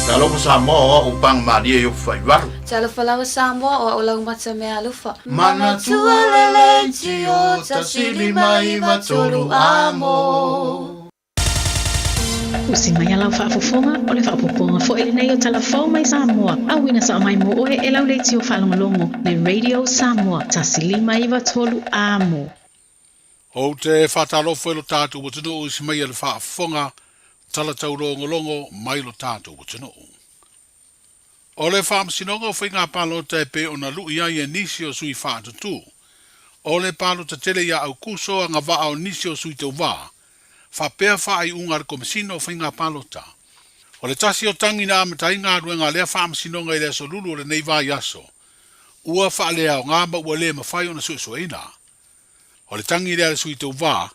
Talofa Samoa o a'u pagamalie i Ofufaivalu. Talofa lava Samoa o a'u laumata meaalofa. Manatua le leitio 19 3 amo. Usi mai a lau faafofoga, o le faaopoopoga foi lenei o Tala Fou mai Samoa, auina sao mai mo oe e lau leitio faalogologo, le Radio Samoa, 1 5 9 3 amo. Ou te faatalofa i lo tatou atunuu i si mai le faafofoga tala taulogologo mai lo tatou atunuu. O le faamasinoga o faiga palota e pei ona lu'i ai e nisi o sui faatutū. O le palota tele ia Aukuso agavaa o nisi o sui tauvā, faapea faaiuga a le Komesina o Faiga Palota. O le tasi o tagi na amata ai galuega a lea faamasinoga i le aso Lulu o lenei vaiaso, ua faaleaoga ma ua le mafai ona suesueina. O le tagi lea a le sui tauvā,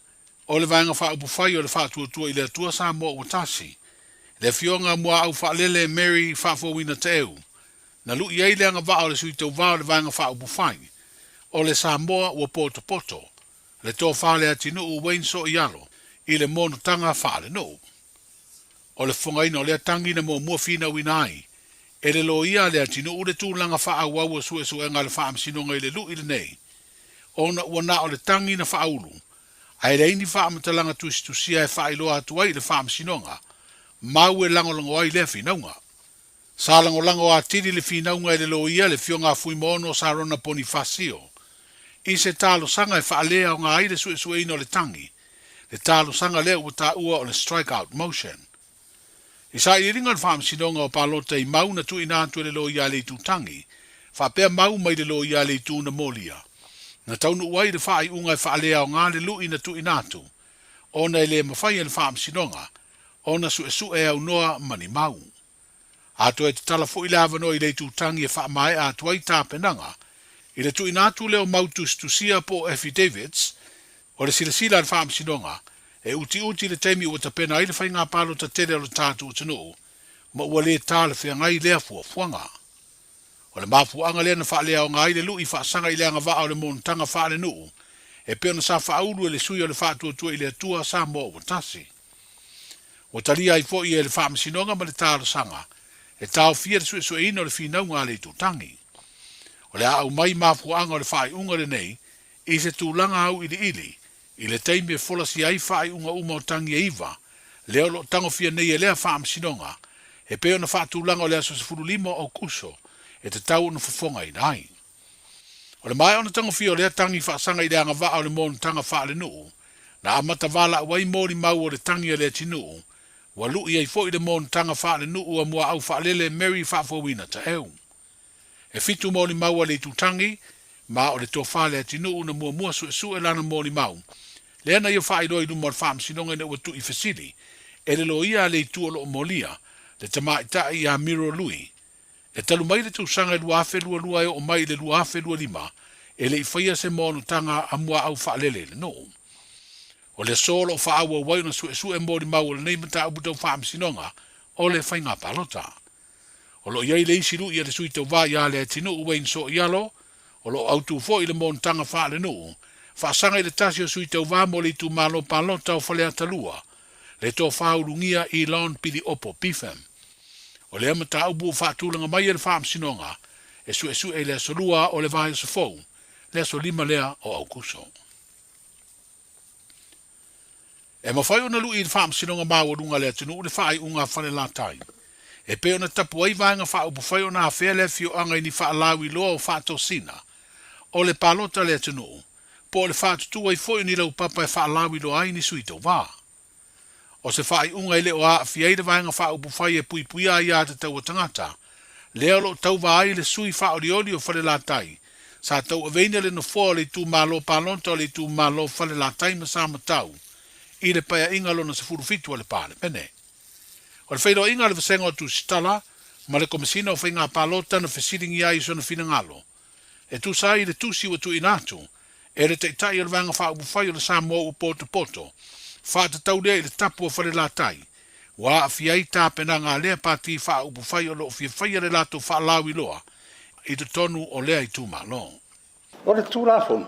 o le Vaega Faaupufai o le Faatuatua i le Atua Samoa Ua Tasi, le Afioga Muaau Faalele Mary Faafouina Taeu, na lu'i ai le agavaa o le sui tauvā o le Vaega Faaupufai o le Samoa Ua Potopoto, le Tofa Leatinuu Wayne Soialo, i le monotaga faalenuu. O le fofogaina o lea tagi na muamua finauina ai e le loia a Leatinuu le tulaga faaauau o suesuega a le Faamasinoga i le lu'i lenei, ona ua na o le tagi na faaulu, ae leai ni faamatalaga tusitusia e faailoa atu ai i le Faamasinoga mau e lagolago ai lea finauga. Sa lagolago atili le finauga e le loia le Afioga a Fuimaono Sarona Ponifasio i se talosaga e faaleaoga ai le suesueina o le tagi, le talosaga lea ua taua o le strike out motion. I sailiiliga o le Faamasinoga o Palota i mau na tuuina atu e le loia a le itu tagi, faapea mau mai le loia a le itu na molia, na taunuu ai le faaiuga e faaleaoga le lu'i na tuuina atu, ona e le mafai e le Faamasinoga ona suesue aunoa ma ni mau. A toe tatala foi le avanoa i le itu tagi e faamaea atu ai tapenaga i le tuuina atu lea o mau tusitusia po o affidavits, o le silasila a le Faamasinoga e utiuti le taimi ua tapena ai le faiga palota tele o le tatou atunuu ma ua le talafeagai lea fuafuaga. O le mafuaaga lea na faaleaoga ai le lu'i faasaga i le agavaa o le monotaga faalenuu e pei ona sa faaulu e le sui o le Faatuatua i le Atua Samoa Ua Tasi. Ua talia ai foi e le Faamasinoga ma le talosaga E taofia le suesueina o le finauga a le itutagi. O le a aumai mafuaaga o le faaiuga lenei i se tulaga auiliili i le taimi e folasia ai faaiuga uma o tagi e iva, lea o lo o tagofia nei e lea Faamasinoga, e pei ona faatulaga o le aso 15 o Aokuso e tatau ona fofogaina ai. O le maea ona tagofia o lea tagi faasaga i le agavaa o le monotaga faalenuu, na amata valaau ai molimau o le tagi a Leatinuu, ua lui ai foi le monotaga faalenuu a Muaau Faalele Mary Faafouina Taeu. E fitu molimau a le itutagi, ma o le tofa Leatinuu na muamua suesue lana molimau, lea na ia faailoa i luma o le Faamasinoga ina ua tu'i fesili e le loia a le itu o lo o molia, le tamaitai ia Miro Lui. E talu mai le tausaga e 2022 e oo mai i le 2025, e le i faia se monotaga a Muaau Faalele i le nuu. O le aso o lo o faaauau ai ona suesue molimau o lenei mataupu tau faamasinoga o le faiga palota. O lo o i ai le isi lui a le sui tauva ia Leatinuu Wayne Soialo, o lo o autu foi i le monotaga faalenuu, faasaga i le tasi o sui tauva mo le itumalo palota o Faleata 2, le tofa ulugia Elon Piliopo Bifem. O lea mataupu ua faatulaga mai e le Faamasinoga e suesue i le aso Lua o le vaiaso fou, le aso 5 lea o Aokuso. E mafai ona lui i le Faamasinoga Maualuga a le atunuu le faaiuga a Falelatai, e pei ona tapu ai vaega faaupufai ona afea le afioaga i ni faalauiloa o faatosina o le palota a le atunuu, po o le faatutu ai foi o ni laupapa e faalauiloa ai ni sui tauva. O se faaiuga e le o aafia ai le Vaega Faaupufai e Puipuia Aia Tatau a Tagata, lea o lo o tauva ai le sui faaolioli o Falelatai, sa tauaveina le nofoa o le itumalo palota o le itumalo Falelatai ma Samatau i le Paeaiga lona 17 a le Palemene. O le feiloaiga a le Vasega o Tusitala ma le Komesina o Faiga Palota na fesiligia ai sona finagalo e tusa ai i le tusi ua tuuina atu e le Taitai o le Vaega Faaupufai o le Samoa ua potopoto, faatatau lea i le tapu o Falelatai, ua aafia ai tapenaga a lea Pati Faaupufai o lo o fia faia le latou faalauiloa i totonu o lea itumalo. O le Tulafono,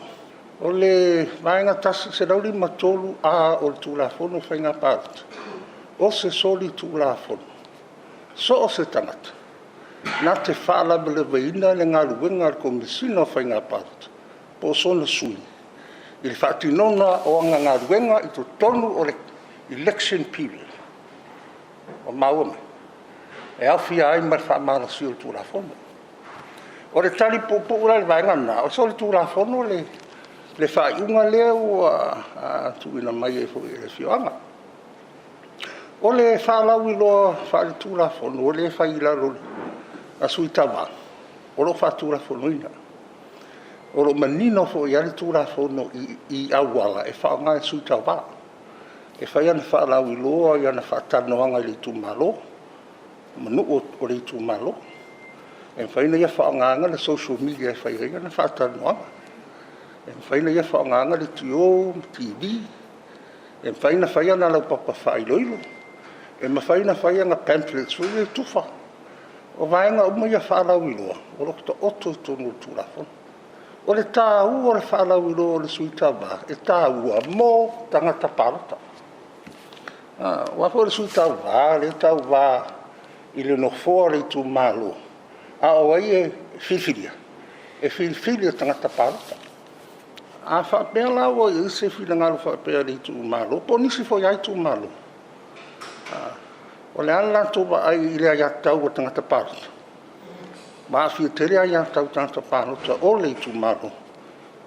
o le Vaega 153 A o le Tulafono o Faiga Palota, o se solitulafono, so o se tagata na te faalavelaveina le galuega a le Komesina o Faiga Palota po o sona sui i le faatinoga o ana galuega i totonu o le election period. Ua maua mai? E aofia ai ma le faamalosia o le Tulafono. O le tali puupuu la i le vaega lena, o solitulafono le faaiuga lea ua tuuina mai ai foi e le afioaga. O le faalauiloa faaletulafono lea e fai i lalo a sui tauva, o lo o faatulafonoina. O lo o manino foi lava le Tulafono i auala e faaaoga e sui tauva e fai ana faalauiloa i ana faatalanoaga i le itumalo ma nuu o le itumalo. E mafai ona ia faaaogaina le social media e fai ai ana faatalanoaga. E mafai ona ia faaaogaina leitio ma TV. E mafai ona fai ana laupapa faailoilo. E mafai ona fai ana pamphlets foi ia e tufa. O vaega uma ia faalauiloa o lo o taoto i totonu o le Tulafono. O le taua o le faalauiloa o le sui tauva, e taua mo tagata palota. Aua foi o le sui tauva lea e tauva i le nofoa o le itumalo, a o ai e filifilia? E filifili e tagata palota. A faapea la ua i ai se finagalo faapea o le itumalo po o nisi foi lava itumalo, o le a le latou vaai i le aiatatau a tagata palota? Ua aafia tele aiatatau a tagata palota o le itumalo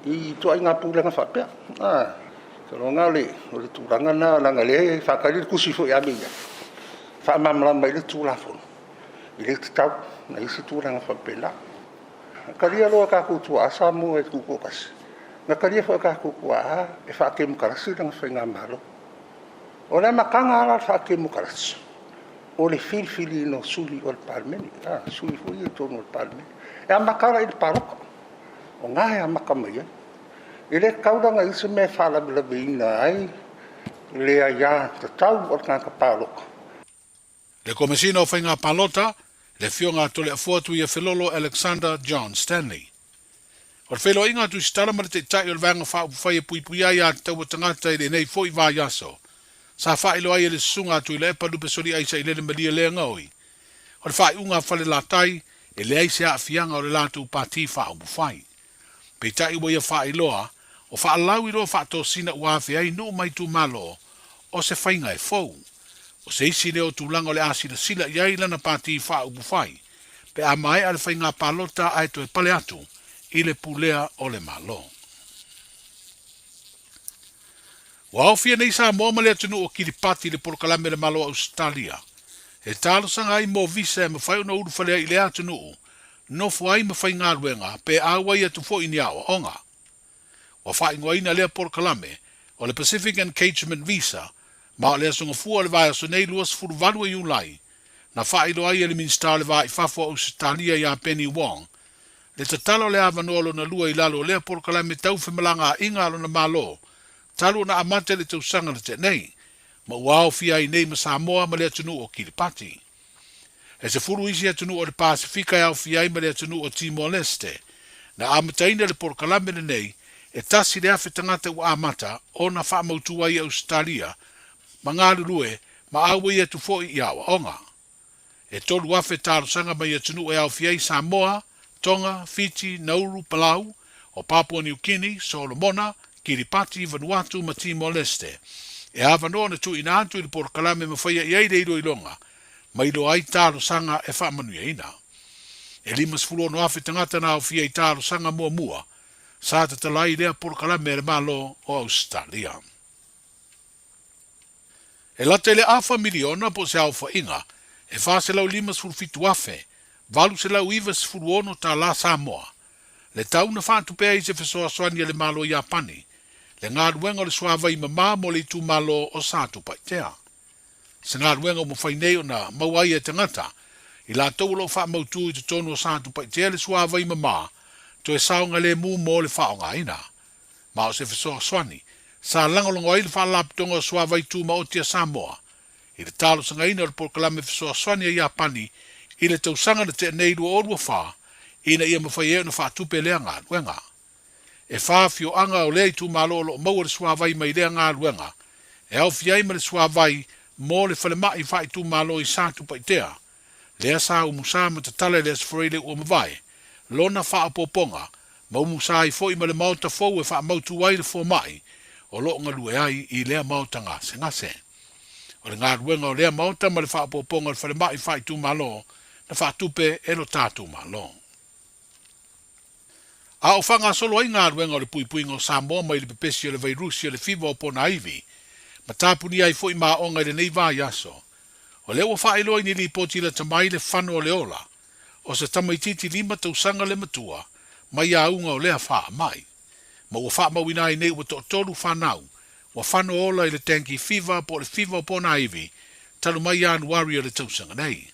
i ituaiga pulega faapea. Ou te lagona o le tulaga lena, leaga o lea e faatali le tusi foi e ave i ai, e faamalamalama ai le Tulafono, e le tatau ona i ai se tulaga faapena. Na talia loa e tatou tuaa Samoa e tutoatasi, na talia foi e tatou tuaa e faatemokarasi lana faigamalo. O le amataga lava la o le faatemokarasi, o le filifiliina o sui o le Palemene, sui foi ia i totonu o le Palemene. E amata la i le palota, o i ina e amata mai ai. E le tatau la ona i ai se mea e faalavelaveina ai le aiatatau o le tagata palota. Le Komesina o Faiga Palota, le Afioga a Toleafoa Tuiafelolo Alexander John Stanley. O le feiloaiga a Tusitala ma le Taitai o le Vaega Faaupufai e Puipuia ai Atatau a Tagata i lenei foi vaiaso, sa faailoa ai e le Susuga a Tuilaepa Lupesoliai Sailele Malie Leagaoi. O le faaiuga a Falelatai, e leai se aafiaga o le latou Pati Faaupufai. Peitai ua ia faailoa, o faalauiloa faatosina ua afea ai nuu ma itumalo, o se faiga e fou. O se isi lea o tulaga o le a silasila i ai lana Pati Faaupufai pe a maea le faiga palota ae toe pale atu i le pulea o le Malo. Ua aofia nei Samoa ma le atunuu o Kiripati i le polokalame a le Malo o Ausetalia e talosaga ai mo visa e mafai ona ulufale ai i lea atunuu, nofo ai ma faigaluega pe auai atu foi i ni aoaoga. Ua faaigoaina lea polokalame o le Pacific Engagement Visa ma o le aso Gafua o le vaiaso nei 28 o Iulai na faailoa ai e le Minisita o le Va i Fafo o Ausetalia ia Penny Wong le tatala o le avanoa lona lua i lalo o lea polokalame tau femalagaaiga a lona Malo talu ona amata i le tausaga na tea nei, ma ua aofia ai nei ma Samoa ma le atunuu o Kiripati. E 10 isi atunuu o le Pasefika e aofia ai ma le atunuu o Timor-Leste. Na amataina le polokalame lenei, e 1,000 tagata ua amata ona faamautu ai i Ausetalia ma galulue ma auai atu foi i aoaoga. E 3,000 talosaga mai atunuu e aofia ai Samoa, Tonga, Fiti, Nauru, Palau, o Papua New Guinea, Solomona, Kiripati, Vanuatu ma Timor-Leste. E avanoa na tuuina atu i le polokalame ma faia i ai le iloiloga ma iloa ai talosaga e faamanuiaina. E 56,000 tagata na aofia i talosaga muamua sa tatala ai lea polokalame a le Malo o Ausetalia. E lata i le afa miliona po o se aofaiga e $457,896 tala Samoa le tau na faatupe ai se fesoasoani a le Malo Iapani le galuega o le suavai mama mo le itumalo o Satupaitea. Se galuega ua mafai nei ona maua ai e tagata i latou o lo o faamautu i totonu o Satupaitea le suavai mama toe saogalemu mo le faaaogaina. Ma o se fesoasoani sa lagolago ai le Faalapotopotoga o Suavai Tumaoti a Samoa i le talosagaina o le polokalame fesoasoani a Iapani i le tausaga na tea nei 2024 ina ia mafai ai ona faatupe lea galuega. E fa afioaga o lea itumalo o lo o maua le suavai mai lea galuega, e aofia ai ma le suavai mo le falemai faaitumalo i Satupaitea, lea sa umusa ma tatala i le Aso Faraile ua mavae, lona faaopoopoga, ma umusa ai foi ma le maota fou e faamautu ai le fomai o lo o galue ai i lea maota gasegase. O le galuega o lea maota ma le faaopoopoga o le falemai faaitumalo na faatupe e lo tatou Malo. A o faagasolo ai galuega o le puipuiga o Samoa mai le pepesi o le vairusi o le fiva o ponaivi, ma tapunia ai foi ma aoga i lenei vaiaso, o lea ua faailoa i ni lipoti lata mai le fano o le ola o se tamaitiiti lima tausaga le matua mai auga o lea faamai, ma ua faamauina ai nei ua toatolu fanau ua fano ola i le dengue fever po o le fiva o ponaivi talu mai Ianuari o le tausaga nei.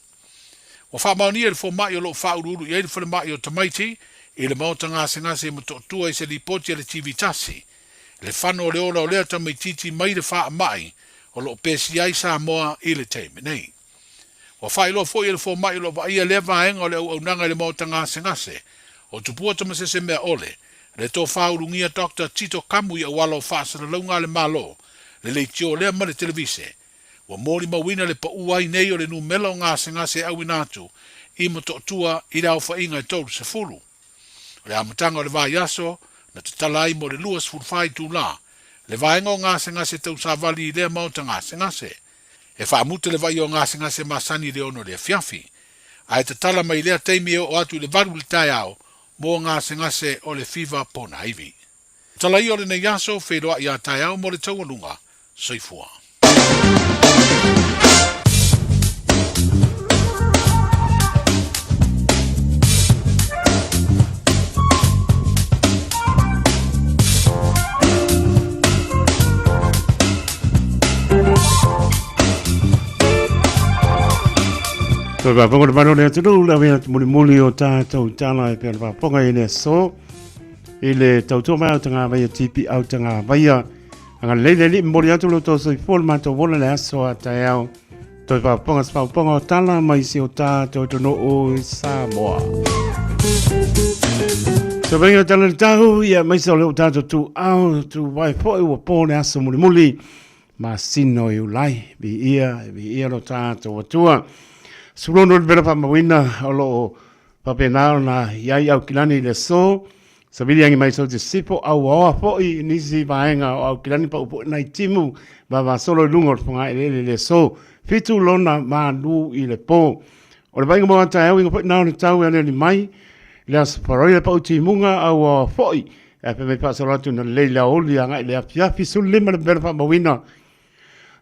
Ua faamaonia e le fomai o lo o faauluulu i ai le falemai o tamaiti i le maota gasegase i Motootua i se lipoti a le TV tasi, le fano o le ola o lea tamaitiiti mai le faamai o lo o pesia ai Samoa i le taimi nei. Ua faailoa foi e le fomai o lo o vaaia lea vaega o le auaunaga i le maota gasegase o Tupua Tamasesemeaole, le tofa ulugia Doctor Tito Kamu i auala o faasalalauga a le Malo, le leitio lea ma le televise. Ua molimauina le pau ai nei o le numela o gasegase e auina atu i Motootua i le aofaiga e 30. O le amataga o le vaiaso, na tatala ai mo le 24 itula le vaega o gasegase tau savali i lea maota gasegase. E faamuta le vaaia o gasegase masani i le 6 i le afiafi, ae tatala mai lea taimi e oo atu i le 8 i le taeao mo gasegase o le fiva ponaivi. Tala ia o lenei aso, feiloai a taeao mo le taualuga. Soifua. Toe faafofoga le mamalu o le atunuu, le ave atu mulimuli o tātou tala e pei ona faafofoga i le aso. I le tautua mai au tagavaia tipi au tagavaia. Agalelei le Alii momoli atu lo outou soifua le matou ola le aso a taeao. Toe faafofoga se faafofoga o tala mai si o tātou atunuu i Samoa. So venga tala le tahu, ia maise o le o tātou tu ao, tu vai foi ua pō le aso mulimuli. Masina o Iulai, viia, viia lo tātou Atua. 16 le mea faamauina o lo o faapena ona i ai Aukilani i le aso. Savili agi mai sau te sipo auaoa foi i nisi vaega o Aukilani pau foi nai timu vavasolo i luga o le fogaeleele i le aso. Fitu lona malu i le po. O le vaaiga mo a taeao inga foi na o le tau e aliali mai i le aso Faroe le pau timuga auaoa foi e fai mai faasolo atu na lelei le aoauli agai le afiafi 15 le mea faamauina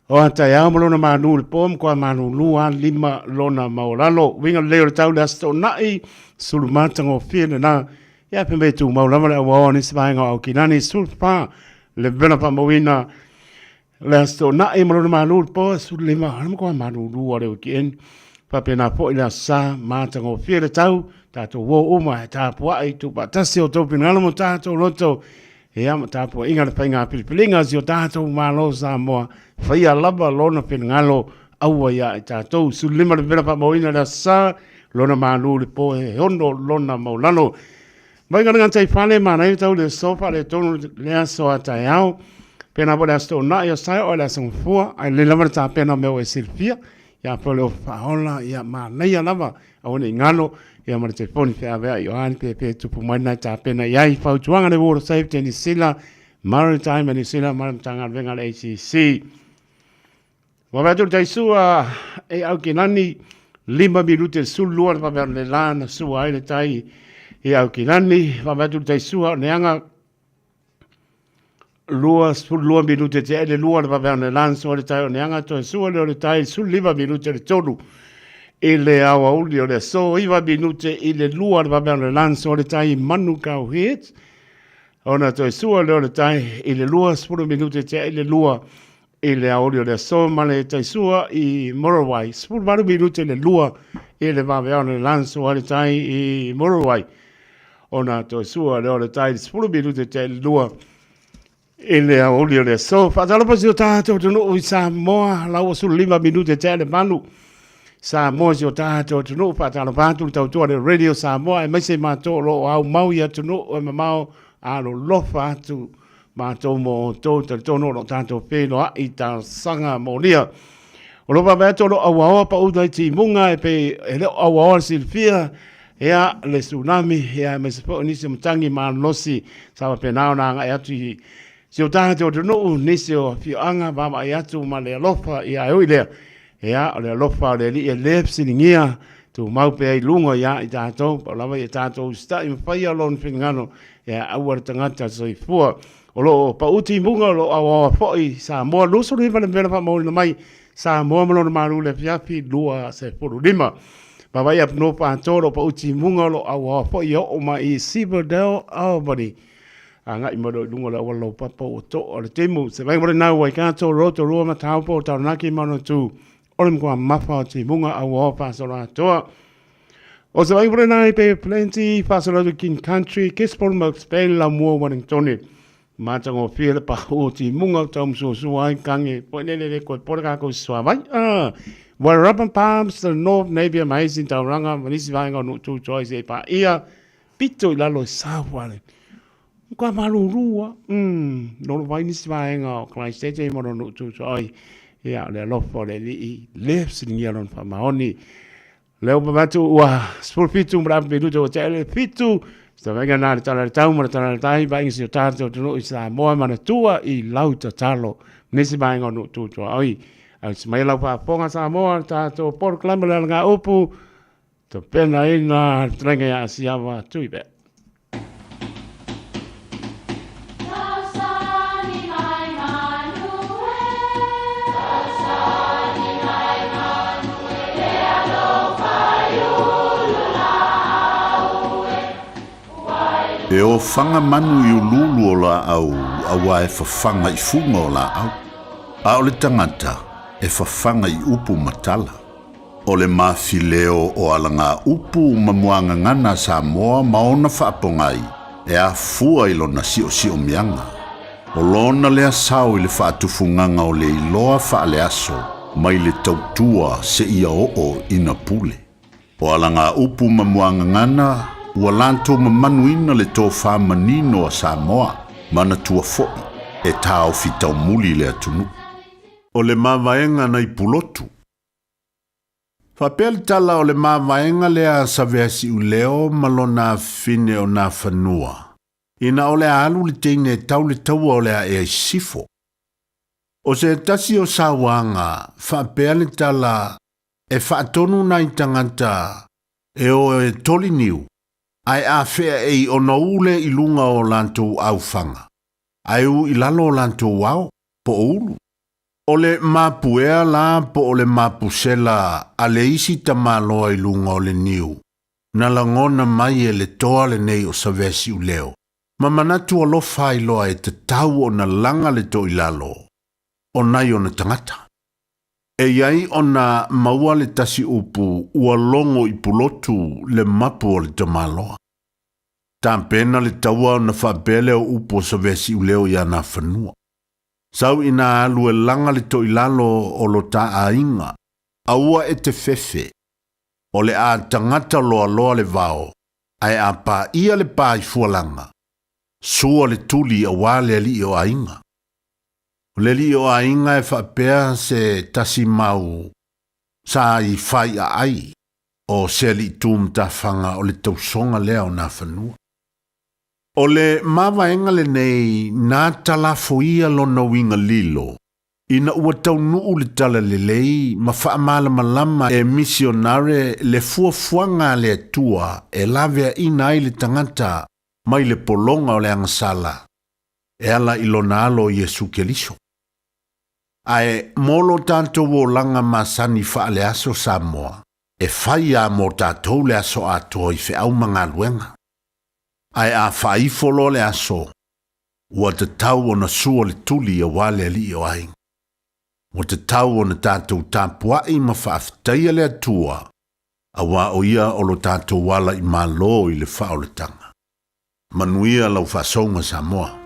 O a taeao ma lona malu i le po, matua malulu lava lima lona maualalo. Uiga lelei o le tau le Aso Toonai, sulumatagofie lena. Ia fai mai e tumau lava le auaoa o nisi vaega o Aukilani, 14 le vela faamauina le Aso Toonai ma lona malu i le po, 15, le matua malulu lava o le weekend. Faapena foi le Aso Sa, matagofie le tau, tatou o uma e tapuai, tuufaatasi o outou finagalo ma tatou loto Ia, ma tapuaiga le faiga filifiliga a si o tatou Malo o Samoa, faia lava lona finagalo, aua ia i tatou. 15 le vela faamauina le Aso Sa, lona malu le po e ono lona maulalo. Mai ga tai fale manaia tau le aso faaletonu le aso a taeao. Pena po le aso toonai o sae o le aso gafua, ai le lava le tapena o mea ua e silafia. Ia po le ofa faaola, ia manaia lava, aua ne i galo, ia ma le telefoni feaveai o a ni pepe tupu mai na e tapena i ai. Fautuaga le Water Safety New Zealand, Maritime New Zealand ma le Matagaluega a le ACC. Ua vaai atu le taisua e Aukilani, 5 minute le 12 le vave le la na sua ai le tai i Aukilani. Vaai atu le taisua o Neaga, 22 minute te ele lua le vave le la na sua le tai o Neaga, toe sua lea o le tai 15 minute le tolu i le aoauli o le aso, 9 minute i le lua le vave le la na sua le tai i Manukau Heads. Ona toe sua lea o le tai i le 20 minute te ele lua i le aoauli o le aso ma le taisua i Murruruai, 18 minute le lua i le vaveao le lanso ai le tai i Murruruai. Ona toe sua lea o le tai 10 minute te le lua i le aoauli o le aso. Faatalofa si o tatou atunuu i Samoa, la ua 15 minute tea le valu. Samoa si o tatou atunuu, faatalofa atu le tautua le Radio Samoa, aemaise matou o lo o aumau i atunuu e mamao alolofa atu Matou mo outou, talitonu o lo o tatou feiloai i talosaga molia. O lo o vaavaai atu o lo o auaoa pauta i timuga e pei e le o auaoa le silafia, ia, le tsunami, ia, aemaise foi o nisi o matagi malolosi sa faapena ona agai atu i si o tatou atunuu, nisi o afioaga, vaavaai atu ma le alofa, ia, e ui lea, ia, o le alofa o le Alii e le fesiligia, tumau pea i luga ia i tatou, pau lava ia tatou usitai ma faia lona finagalo, ia aua le tagata soifua. O lo o pau timuga o lo o aoaoa foi Samoa 25 le mea na faamauina mai Samoa ma lona malu i le afiafi 25. Vaavaai Up North atoa o lo o pau timuga o lo o aoaoa foi e oo mai i Silverdale, Albany. Agai mai loa i luga o le auala laupapa ua to'a le timu. Se vaega mo le nau Waikato, Rotorua ma Taupo, Taranaki, Manatū, o le matua mafa o timuga aoaoa faasolo atoa. O se vaega mo le nai Bay of Plenty, faasolo atu King Country, Gisborne, Mokes Bay, Laumua, Wellingtone. Matagofie le pahū o timuga o taumasoasoa ai kange foi lele le koe pole kākou i suavai. Ah, Wairarapa Palms, the North Navy Amazing Tauranga, ma nisi vaega o Nuu Tutoa i se i paia, pito i lalo i South Island. Ka malulu a, lolo vai nisi vaega o Christchurch e ma lona Nuu Tutoa. Ia, o le alofa o le Alii, le fesiligia lona faamaoni. Lea ua manatu ua 17 ma le afa minute ua tea le fitu. Se vaaiga na le tala le tau ma le tala le tai, vaaiga si o tatou atunuu i Samoa manatua i lau tatalo. Nisi vaega o nuu tu tuaoi. Ausi mai lau faafofoga Samoa, le tatou polokalame le alagaupu, tapenaina le fetalaiga ia Asiava Tuivea. E ofaga manu i uluulu o laau auā e fafaga i fuga o laau, a o le tagata e fafaga i upu ma tala. O le mafileo o alagaupu ma muagagana a Samoa ma ona faapogai e afua i lona siosiomiaga. O lona lea sao i le faatufugaga o le iloa faaleaso mai le tautua seia oo ina pule. O alagaupu ma muagagana ua latou mamanuina le tofa manino a Samoa, manatua foi e taofi taumuli le atunuu. O le mavaega nai Pulotu. Faapea le tala o le mavaega lea a Saveasiuleo ma lona afafine o Nafanua, ina o le a alu le teine e tau le taua o le a ea i sisifo. O se tasi o sauaga, faapea le tala, e faatonu nai tagata e o e toli niu, ae afea ei ona ule i luga o latou aufaga, ae u i lalo o latou ao, po o ulu. O le mapuea la po o le mapusela a le isi tamaloa i luga o le niu, na lagona mai e le toa lenei o Saveasiuleo, ma manatu alofa ai loa e tatau ona laga le toilalo o nai ona tagata. E i ai ona maua le tasi upu ua logo i pulotu le mapu o le tamaloa. Tapena le taua ona faapea lea o upu o Saveasiuleo iā Nafanua. Sau ina alu e laga le toilalo o lo ta aiga, aua e te fefe, o le a tagata loaloa le vao, ae a paia le pa i fualaga, sua le tuli aua le alii o aiga. O le alii o aiga e faapea se tasi mau sa i faiaai o se alii tu matafaga o le tausoga lea o Nafanua. O le mavaega lenei na talafoia lona uiga lilo ina ua taunuu le talalelei ma faamalamalama e misionare le fuafuaga a le Atua e laveaina ai le tagata mai le pologa o le agasala e ala i lona Alo Iesu Keliso. Ae mo lo tatou olaga masani faale-aso Samoa, e fai a mo tatou le aso atoa i feau ma galuega. Ae a faaifo loa le aso, ua tatau ona sua le tuli aua le alii o aiga. Ua tatau ona tatou tapuai ma faafetaia le Atua, aua o Ia o lo tatou ala i Malo i le faaolataga. Manuia lau faasouga Samoa.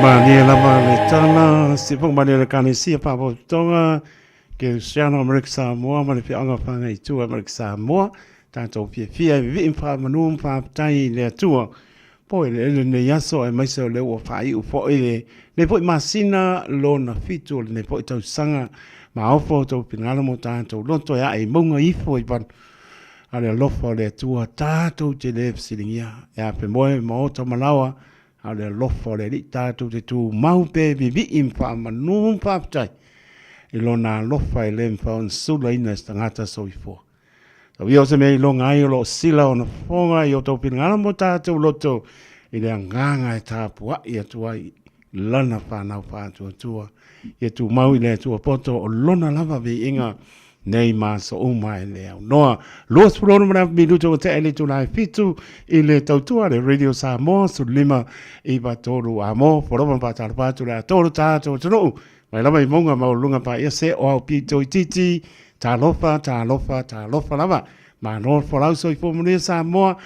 Malie lava le tala, se fofoga malie le Ekalesia Faalapotopotoga Kerisiano Amerika Samoa ma le Feaoga Fagaitua Amerika Samoa, tatou fiafia e vivii ma faamanu ma faafetai i le Atua po eleele lenei aso aemaise o lea ua faaiu foi lenei foi masina lona fitu o lenei foi tausaga. Maofa o outou finagalo ma o tatou loto e ae i mauga ifo i vanu a le alofa o le Atua tatou te le fesiligia e afemoe maota ma laoa a o le alofa o le Alii tatou te tumau pe vivii ma faamanu ma faafetai i lona alofa e le mafai ona sulaina e se tagata soifua. Tau ia o se mea iloga ai o lo o sila ona fofoga i o outou finagalo ma o tatou loto i le agaga e tapuai atu ai lana fanau faatuatua. Ia tumau i le Atua poto o lona lava viiga nei ma aso uma e le aunoa. 26 ma le minuta ua tea i le itula e 7 i le tautua le Radio Samoa 15 i 3 amo folova ma faatalofa atu le atoa o le tatou atunuu mai lava i mauga maualuluga paia se o au pito itiiti talofa talofa talofa lava malo le folau soifua manuia Samoa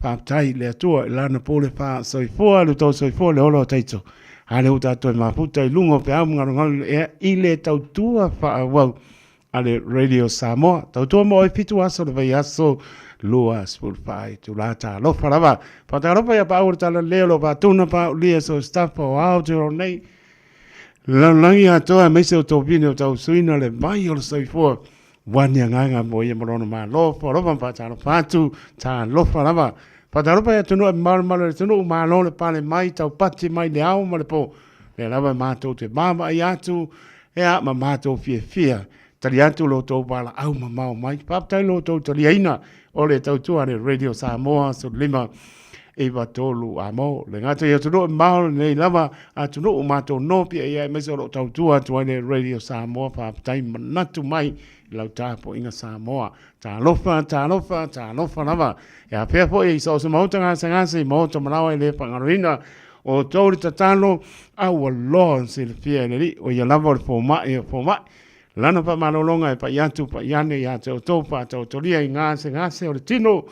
faafetai i le Atua i lana pule faasoifua le tou soifua le ola o taito a lea ua tatou toe mafuta i luga o peau ma galugalu i le ea i le tautua faaauau a le Radio Samoa. Tautua mo oe 7 aso le vaiaso 24 itula. Talofa lava. Faatalofa ia paau o le tala leo lo faatuna paaulia so staff o Aotearoa nei. Lalolagi atoa aemaise o topine o tausuina le vai o le soifua. Ua ni agaga mo ia ma lona malo. Faalofa ma faatalofa atu. Talofa lava. Faatalofa i atunuu e malumalu o le atunuu, malo le pale mai, taupati mai le ao ma le po. Lea lava matou te vaavaai atu, ea ma matou fiafia. Tali atu lo outou valaau mamao mai. Faafetai lo outou taliaina o le tautua a le Radio Samoa 15 9 3 amo. Le gata i atunuu e mamao lenei lava atunuu matou nofia i ai aemaise o lo o tautua atu ai le Radio Samoa. Faafetai manatu mai i lau tapuaiga Samoa. Talofa, talofa, talofa lava. E afea foi i so o se maota gasegase i maota malaoa e le faagaloina outou le tatalo, a ua loa ona silafia e le Alii, o ia lava o le fomai o fomai. Lana faamalologa e pai atu pai ane ia te outou faataotolia i gasegase o le tino,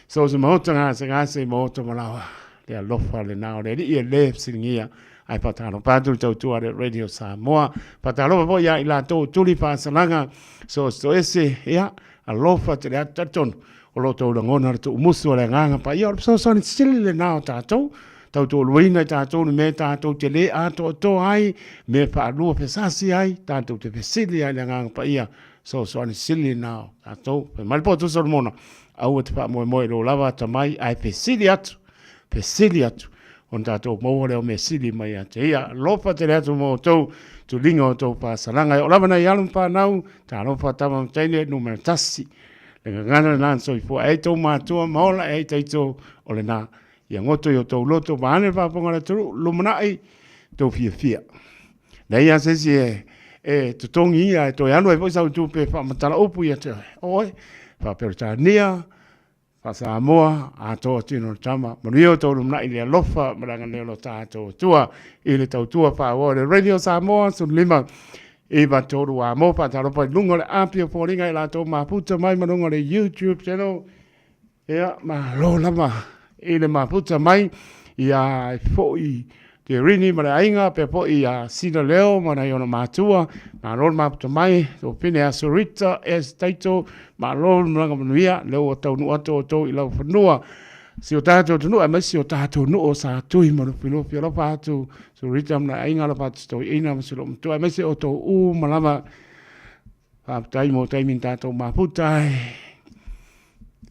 so o se maota gasegase i maota malaoa. Le alofa lena o le Alii e le fesiligia ae faatalofa atu le tautua a le Radio Samoa. Faatalofa foi ia i latou o tuli faasalaga so o se toese, ia, alofa tele atu talitonu o lo outou lagona le tuumusu o le agaga paia o le fesoasoani sili lena o tatou tautoaluaina i tatou le mea tatou te le atoatoa ai, mea faalua fesasi ai, tatou te fesili ai le agaga paia fesoasoani sili lena o tatou. Fai mai le potu Solomona, aua te faamoemoe i lou lava atamai, ae fesili atu, fesili atu, ona tatou maua lea o mea sili mai ia te ia. Alofa tele atu mo outou tuliga o outou faasalaga. E oo lava nai alo ma fanau, talofa tama ma teine, numera tasi. Le gagana lena na soifua. E ai tou matua ma ola, e ai taito o lena. Ia goto i o tou loto, vaeane le faafofoga a le atunuu, lumanai tou fiafia. Leai lava se isi e, e totogi ia, e toe alu ai foi sau tupe e faamatala upu ia te oe, Faa-Peretania, Faa-Samoa, atoa tino o le tama. Manuia outou lumanai i le alofa ma le agalelei o lo tatou Atua i le tautua faaauau a le Radio Samoa 15 9 3 a mo faatalofa i luga o le api o foliga i latou mafuta mai ma luga o le YouTube channel. Ia, malo lava i le mafuta mai ia foi te rini ma le aiga, pea foi ia Sina Leo ma nai ona matua. Malo le mafuta mai, tō pine a Sorita S. Taito, malo le malaga manuia, lea ua taunuu atu outou i lau fanua. Si o tātou atunuu, aemaise si o tātou nuu o Satui ma Lufilufi. Alofa atu Sorita ma nai aiga, alofa atu si toeaina ma si loomatua, aemaise outou uma lava. Faafetai mo taimi na tātou mafuta ai.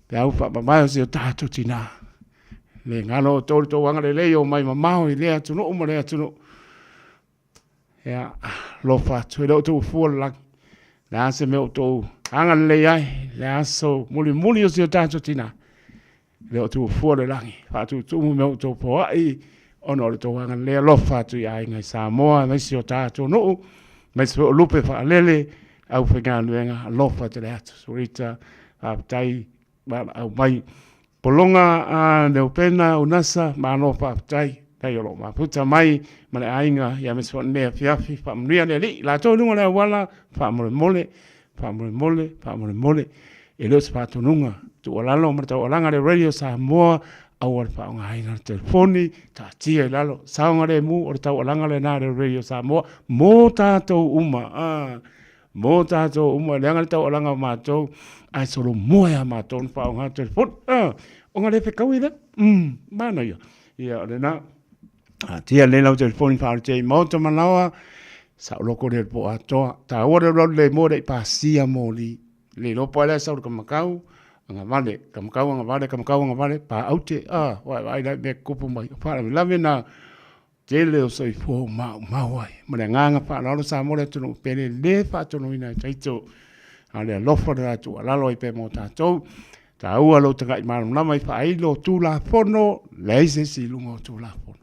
Peau faamamae o si o tātou tinā. Le galo o tōru tō agalelei o mai mamao i lea atunuu ma lea atunuu. Ia, alofa atu, e le o tou fua le lagi. Le a se mea o tou agalelei ai, le aso mulimuli o si o tātou tinā. Le o tou fua le lagi, faatutumu mea o tou poai, ona o le tou agalelei alofa atu i aiga i Samoa, aemaise o tātou nuu, aemaise foi o lupe faalele, aufaigaluega, alofa tele atu. Sorita, faafetai, valaau mai. Pologa a Leupena Unasa, malo faafetai, tai o lo o mafuta mai ma le aiga, ia aemaise foi o lenei afiafi, faamanuia le Alii, latou i luga o le auala, faamolemole, faamolemole, faamolemole, e le o se faatonuga, tuualalo ma le taualaga a le Radio Samoa, Aua le faaaogaina le telefoni, taatia i lalo, saogalemu, o le taualaga lena a le Radio Samoa mo tatou uma, a, mo tatou uma, leaga le taualaga o matou, ae solomua ia matou ona faaaoga le telefoni, a, ona le fetaui lea, manaia. Ia, o lena, taatia lelei lau telefoni faaolotia i maota ma laoa, saoloto lea i le po atoa, taua le alualu le moa le i pasia moli. Le iloa po o ai la e sau i le kamakau, agavale, kamakau agavale, kamakau agavale, paaute, a, vaai la i mea e tutupu mai. O faalavelave na tele o soifua ua maumau ai. Ma le agaga faaaloalo Samoa le atunuu pele le faatonuina e taito. A o le alofa o le la tuualalo ai pea mo tatou. Taua lou tagai malamalama i faailo Tulafono, leai se isi i luga o Tulafono.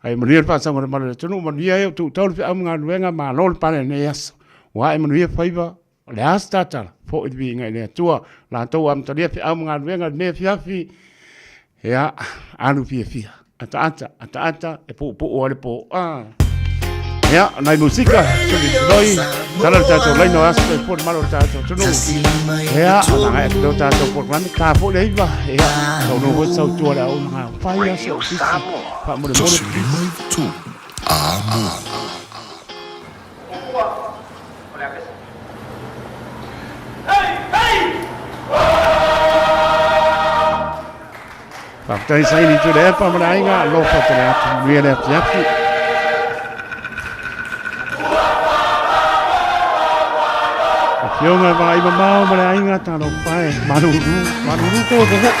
Ae manuia le faasaga o le malu o le atunuu, manuia e o tuutau le feau ma galuega, malo le pale i lenei aso. Ua ae manuia faiva O le a se tatala, foi le viiga i le Atua. Latou ua amatalia feau ma galuega i lenei afiafi, ia, alu fiafia, ataata, ataata, e puupuu ai le po. Ah. Ia, o nai musika, suli loi, tala le tatou laina o aso soifua le malo o le tatou atunuu. Ia, o ngai atu leo tatou programe, ta foi le iva, ia, taunuu foi sautua le au na ngā whai aso, pisi, faamolemole, pisi. Faafetai saini Tuilaepa ma le aiga, alofa tele atu, manuia le afiafi. Afioga vaai mamao ma le aiga, talofa e, malulu, malulu ko ko.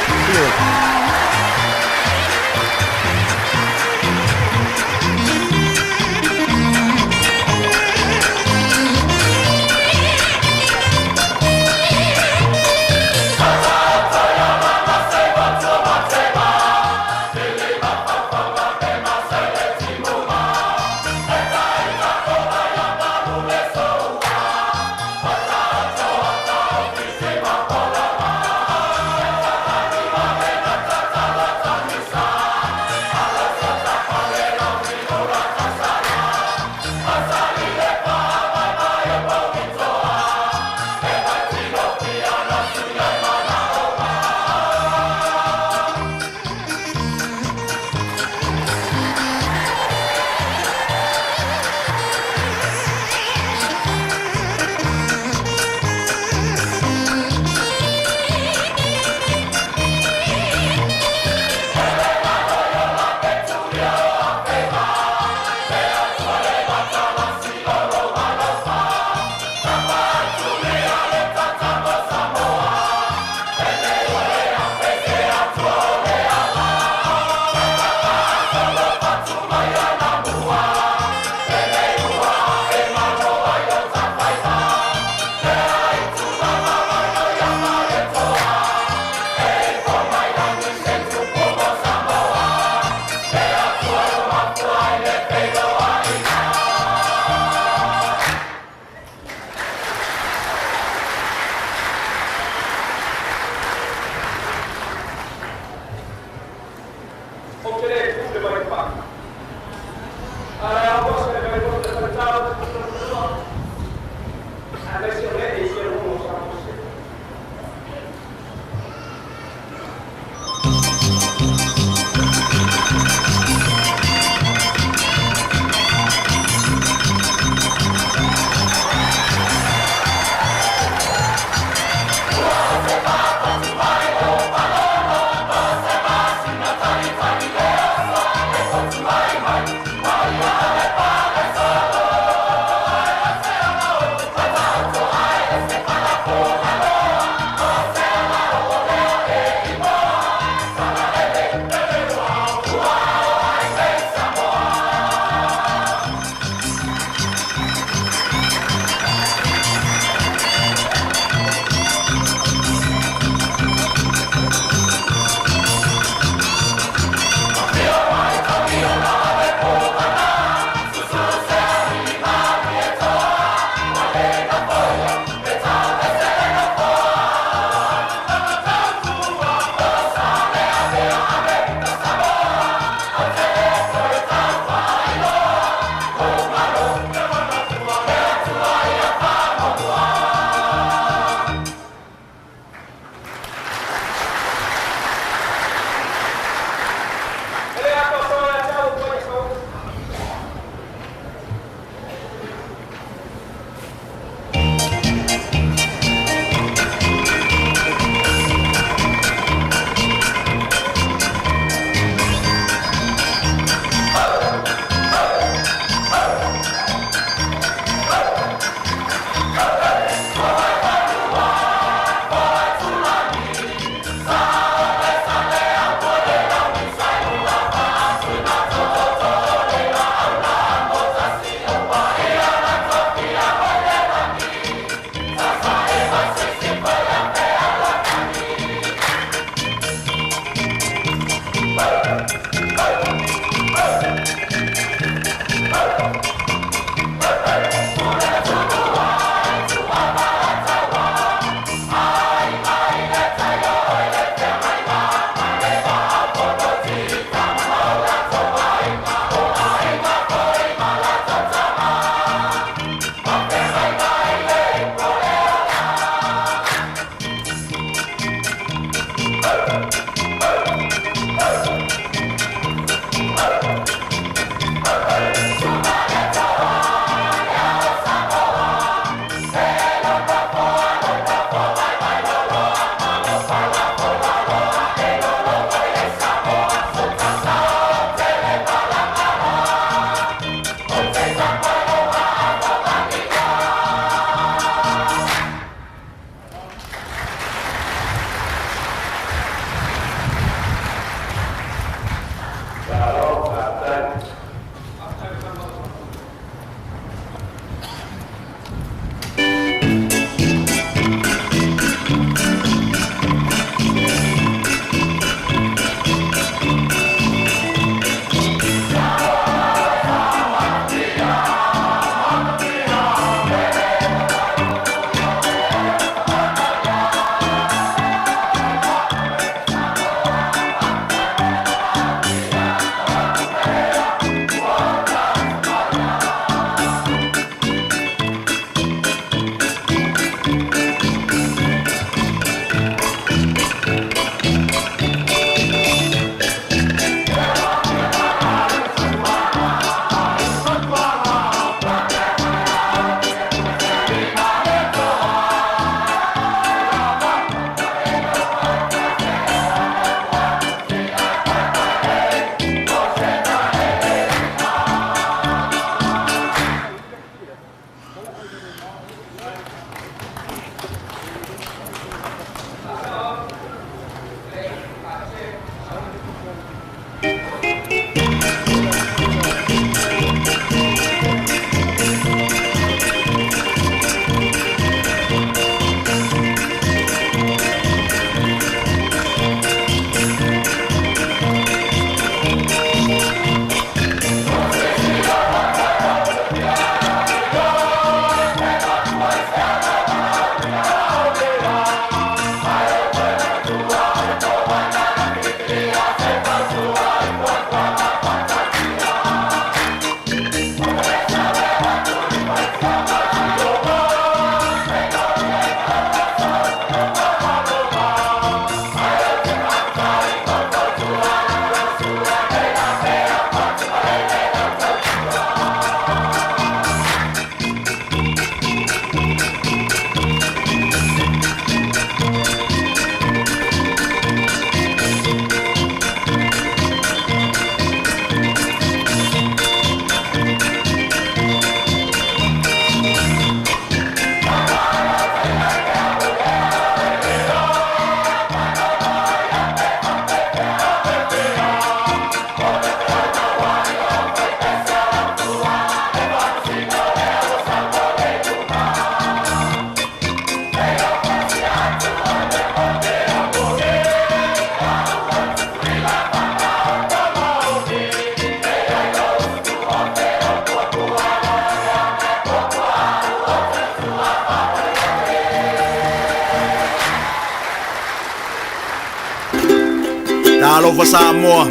Alofa Samoa,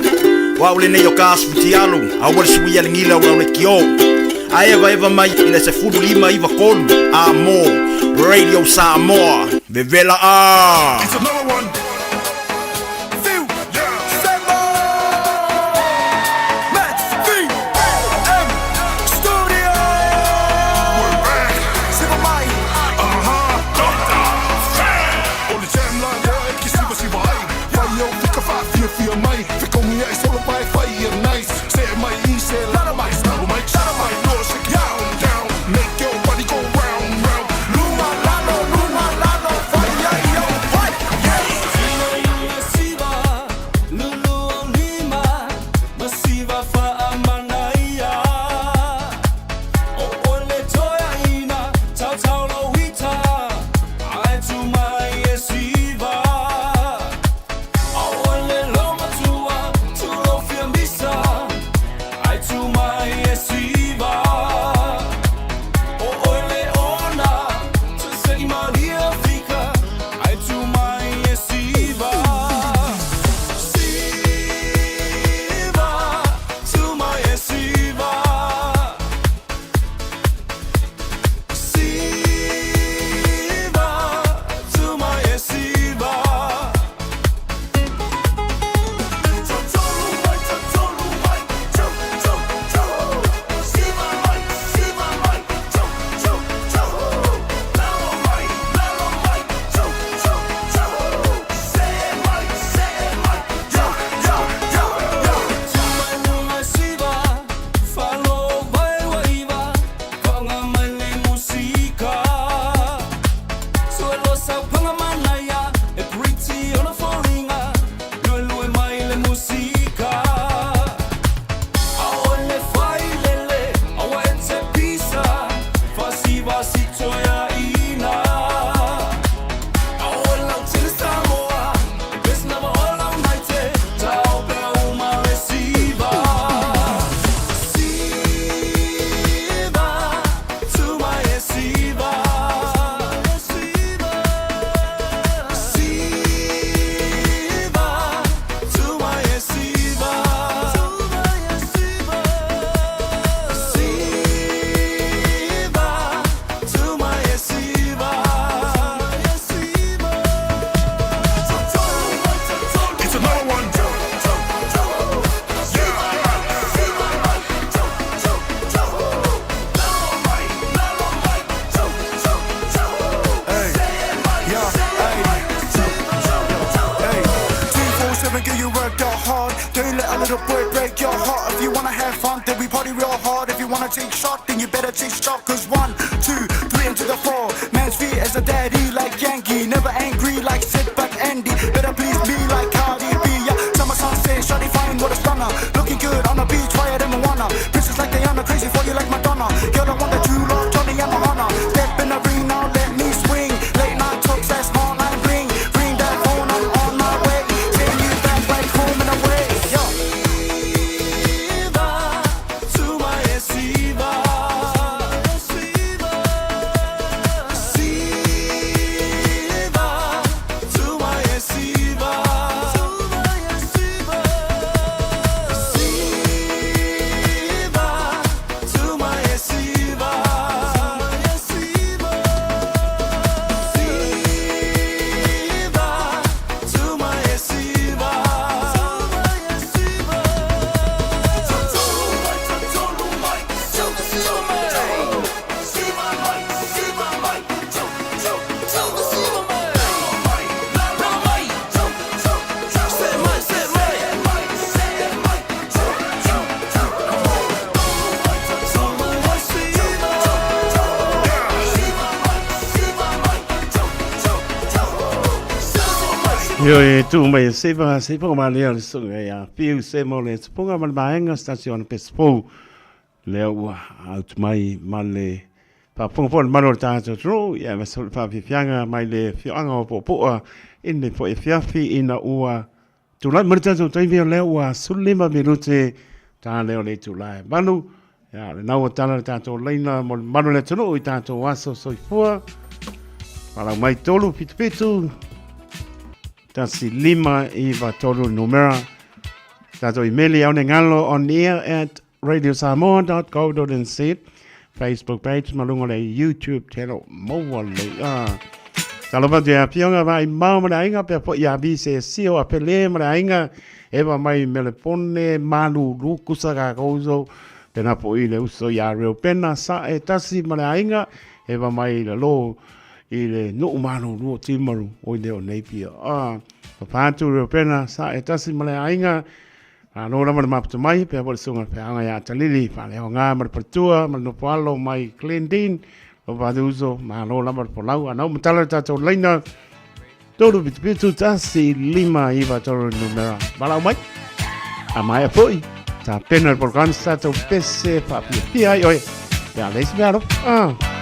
o au lenei o ka asu fitialu, aua le suia le gila o lau leitio. A evaeva mai i le 15 93 a mo Radio Samoa. Vevela a! It's another one. Fiu, Semo, Matt, V, M, Studio. We're back. Siva mai. Doctor O le jam la lea e ki siva siva ai. Fai au fika whaafiafia mai. Fekongi ai solo pai fai ia nice. Se mai i se lala mai. Staro mai, staro mai. No, shake it down, down. Make your body go round, round. Luma lalo, luma lalo. Fai ai au, fai. Siva, lulu o lima, ma siva faamanaia. O ole toeaina, tautau lo ita, ae tu mai e siva. O ole lo matua, tu lo fiamisa, ae tu mai e siva. O ole ona, tu segi malia fika, ae tu mai e siva. Siva, tu mai e siva. Siva, tu mai e siva. Totolu mai, totolu mai, chu chu chu. Siva mai, siva mai, chu chu chu. Lalo mai, lalo mai, chu chu chu. Se mai, se mai, yo yo yo yo. Tu mai lunga siva, falo vai waiva, fanga mai le musika. Suelo sau panga manaya, e pretty ona foringa, lue lue mai le musika. Aole fai lele, awa e te pisa, fasi vasi toea ina. Aole lau tele Samoa, e best lava o lau naite, tau pea uma le siva. Siva, tu mai e siva. Siva, siva, tu mai e siva. Siva, tu mai e siva. It's another one. Yeah. Hey, yeah, hey. Hey, 247, get you worked out hard. Don't let a little boy break your heart. If you wanna have fun, then we party real hard. If you wanna take shot, then you better take shot. Cause 1, 2, 3 into the four. Man's feet as a daddy like Yankee. Never angry like sit back Andy. Better please me like Cardi B. Yeah, summer sunset, shawty fine, what a stunner. Looking good on the beach, fire than Moana. Princess like Diana, crazy for you like Madonna. Girl, I want that true love, Johnny and Mahana. Step in the ring now, let me swing. Late night talks, that's hotline bling. Ring that phone, I'm on my way. Send you back like home and away. Yeah. Siva, tu mai e siva. Siva, siva, tu mai e siva. Siva, tu mai e siva. Siva, tu mai e siva. Io e tu mai e seva, se po ma lea le sunga ia fiu se mo le tupunga ma le maenga stationa pespo lea ua out mai ma le faafofoga foi le mamalu o le tagata atunuu, ia ma se faafiafiaga mai le afioaga o Puapua i lenei foi afiafi ina ua tulai mai le tatou taimi o lea ua 15 minute ta lea o le itula e 8. Ia, lena ua tala le tatou laina mo le mamalu o le atunuu i tatou aso soifua. Palau mai 3 77 1 5 9 3 numera. Tatou imeli aonegalo on air at radiosamoa.co.nz, Facebook page ma luga o le YouTube channel maua lelei. Ah. Talofa atu i Afioga Vaai Mao ma le aiga, pea foi ia Vise Sio a Pele ma le aiga, Eva mai Melepone, Malulu, Kusa Kakouso, pena foi i le uso ia Reupena, Sae Tasi ma le aiga, Eva mai lalo i le nuu malulu o Timaru, oi le o Napier. Ah, papa atu Reupena, Sae Tasi ma le aiga, Malo lava le maputa mai, pea foi le susuga i le feaga ia Talili, Faaleaoga ma le faletua ma le nofoalo mai Glendene, Lofa atu uso, malo lava le folau. Anau matala le tatou laina, 377 1 5 9 3 numera. Valaau mai, a maea foi, tapena le polokalame se tatou pese faafiafia ai oe. Pe a leai se mea alofa. Ah.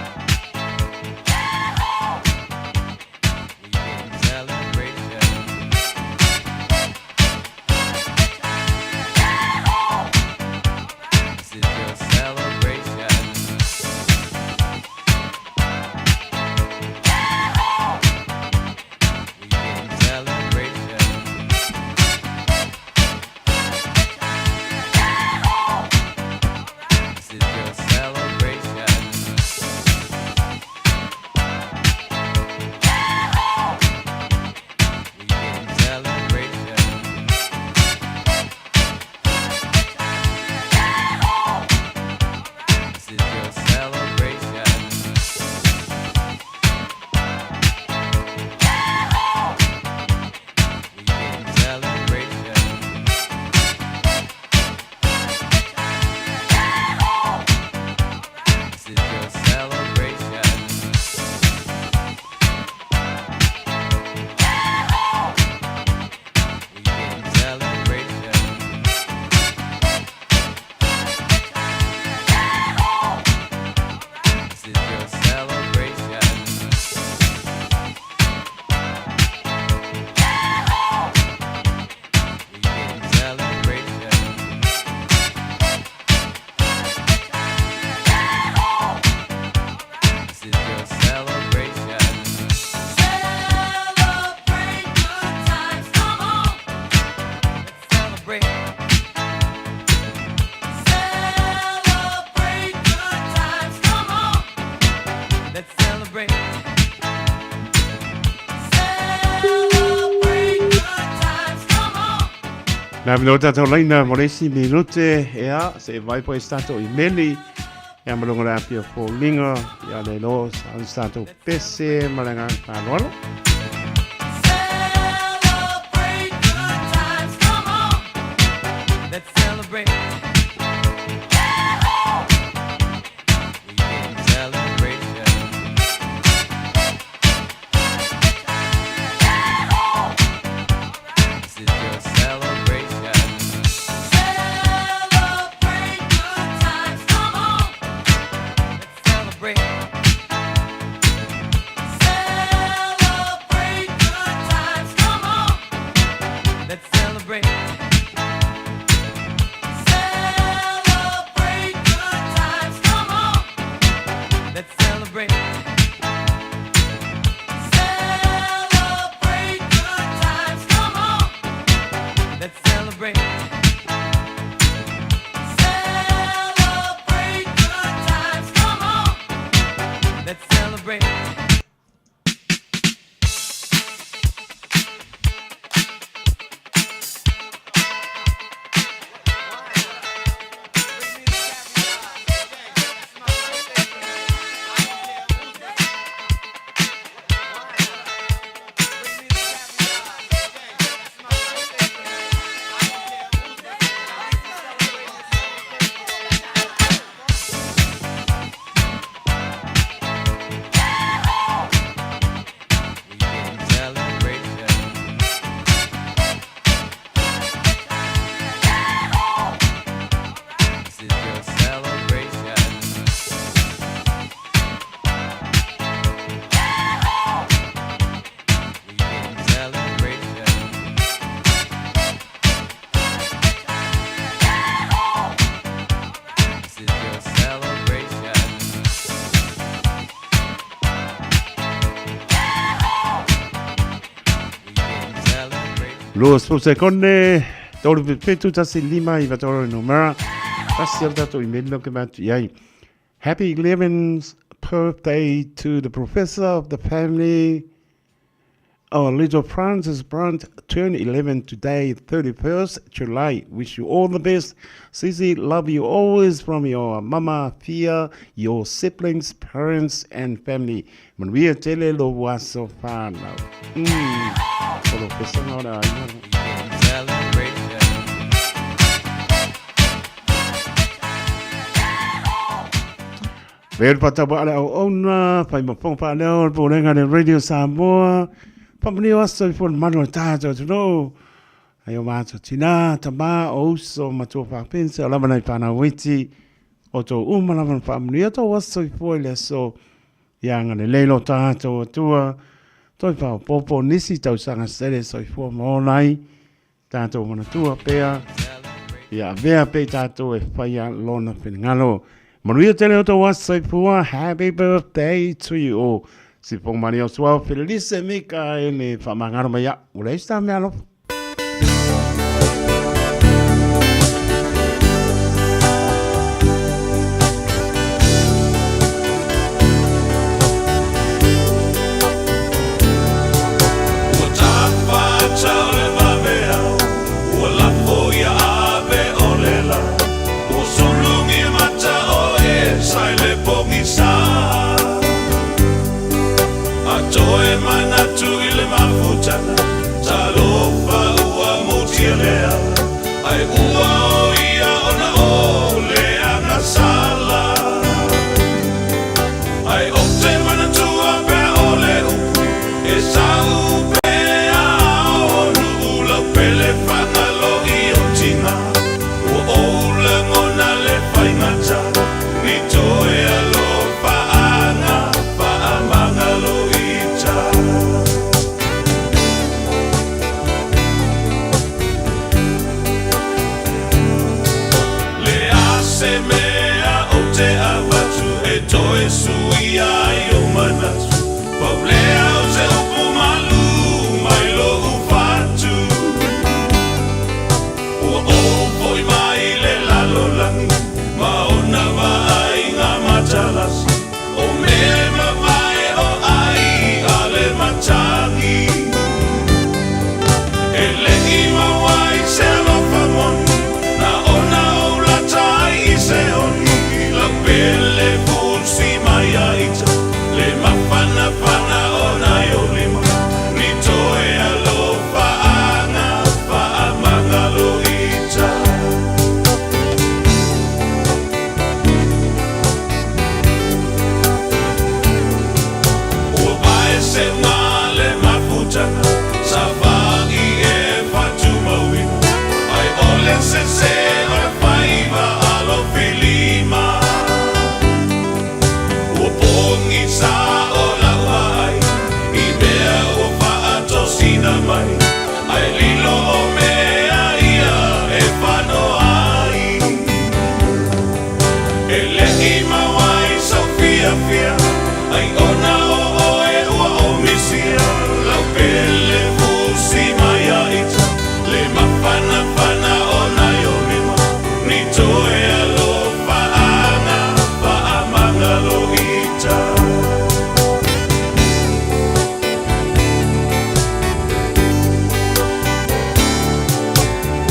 Nā mea o tātou laina mo le isi minute, ea, se e vai po e se tātou i meli, ea malunga le apia fōlinga, ia le lo, sa se tātou pese ma le ngā whāloalo. Lua sepulu sekone, 3 7 1 5 9 3 le numera. Tasi o le tatou imeli lea ou te vaai atu i ai. Happy 11th birthday to the professor of the family. Our little Francis Brandt turned 11 today, 31st July. Wish you all the best. Sisi, love you always from your mama, Fia, your siblings, parents and family. Manuia tele lo aso whānau. Polofesa ngā ora aiga. Vea patawa ale au auna, whai mafonga whaaleo, le pōlenga le Radio Samoa, whamanio aso i fōna manu o tātou atu Ai o mātou tinā, tamā, o uso, matua whāpense, o lava nei whānau iti, o tō uma lava na whaamanuia tō aso i fō i le aso, ia ngane leilo tātou atua, toi whaopopo nisi tausaga sele soifua ma ola ai, Tātou manatua pea, ia avea pea i tātou e whaia lona finengalo. Manuia tele o tō aso soifua, happy birthday to you all. Si fong mani o suao, felise mika e le whamangaro mai a, ua leai se tā mea alofa. Ua tafacha o le vaveao, ua lafo ia ave o le la. Ua sulugia mata o e sa i le pogisa. A toe manatu i le mafutaga, talofa ua mutia le ala, ai ua o ia ona o le agasala. Ai ou te manatua pea o le upu e sau pea o nuu lau pele fagalo i o tina ua ou lagona le faigata ni toe alofa aga faamagalo ita. Le a se mea ou te avatu e toe suia ai ou manatu, pau lea o se upu malu mai lo'u fatu. Ua ou foi mai le lalolagi ma ona vaaiga matalasi, o mea e mavae o ai a le matagi. E le i maua ai se alofa moni, na ona ou lata ai i se oni. Lau pele fusi mai a ita, le mafanafana o nai o lima. Ni toe alofa aga faamagalo ita. Ua vae seuga le mafutaga, sa vaai e faatumauina, ai o le sese o le faiva alofilima. Ua pogisa o lau vaai i mea ua faatosina mai, ae lilo o mea ia e fanoa ai. E le i maua ai sou fiafia, ai ona o oe ua ou misia. Lau pele fusi mai a ita, le mafanafana o nai o lima, ni toe alofa aga faamagalo ita.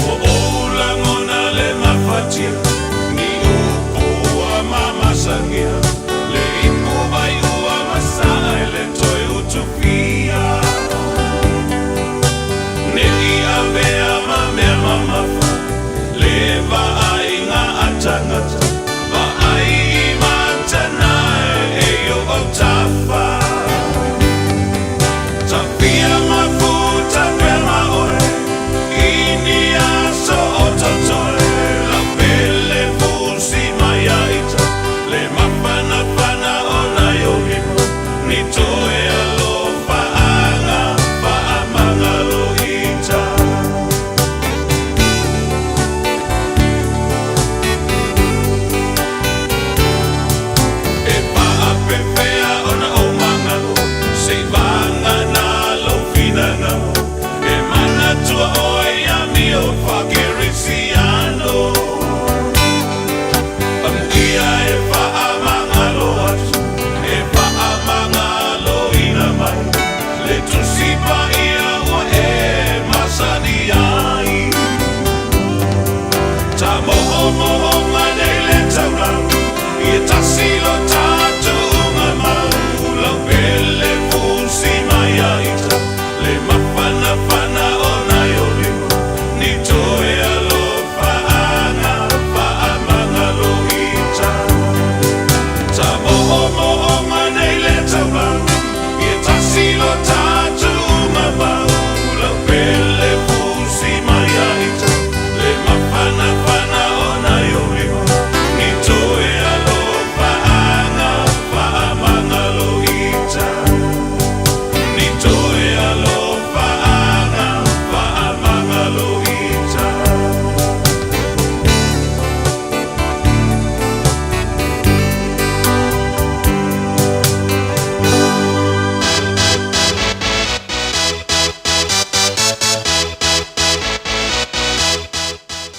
Ua ou lagona le mafatia, ni upu ua mamasagia, le ipu vai ua masaa.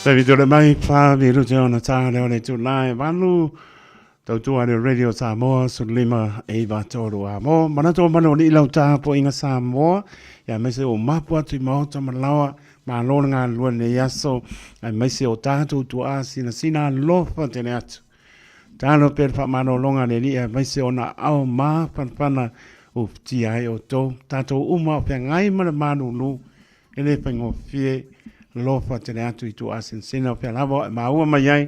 Taimi tole mai wha mi rute ona tā leo le tū e vanu. Tautua le Radio Samoa, 15 e iwa tōru a mō. Mana tō mana o ni lau tā po inga Samoa. Ia mese o mapu atu i maota malawa. Mā lōna ngā lua nei aso. Ai maise o tātou tua a sina sina lofa tene atu. Talo pea le faamalologa a le Alii aemaise ona aao mafanafana ua futia ai outou, tatou uma o feagai ma le malulu, e le faigofie alofa tele atu i tuuasenesene o fea lava e maua mai ai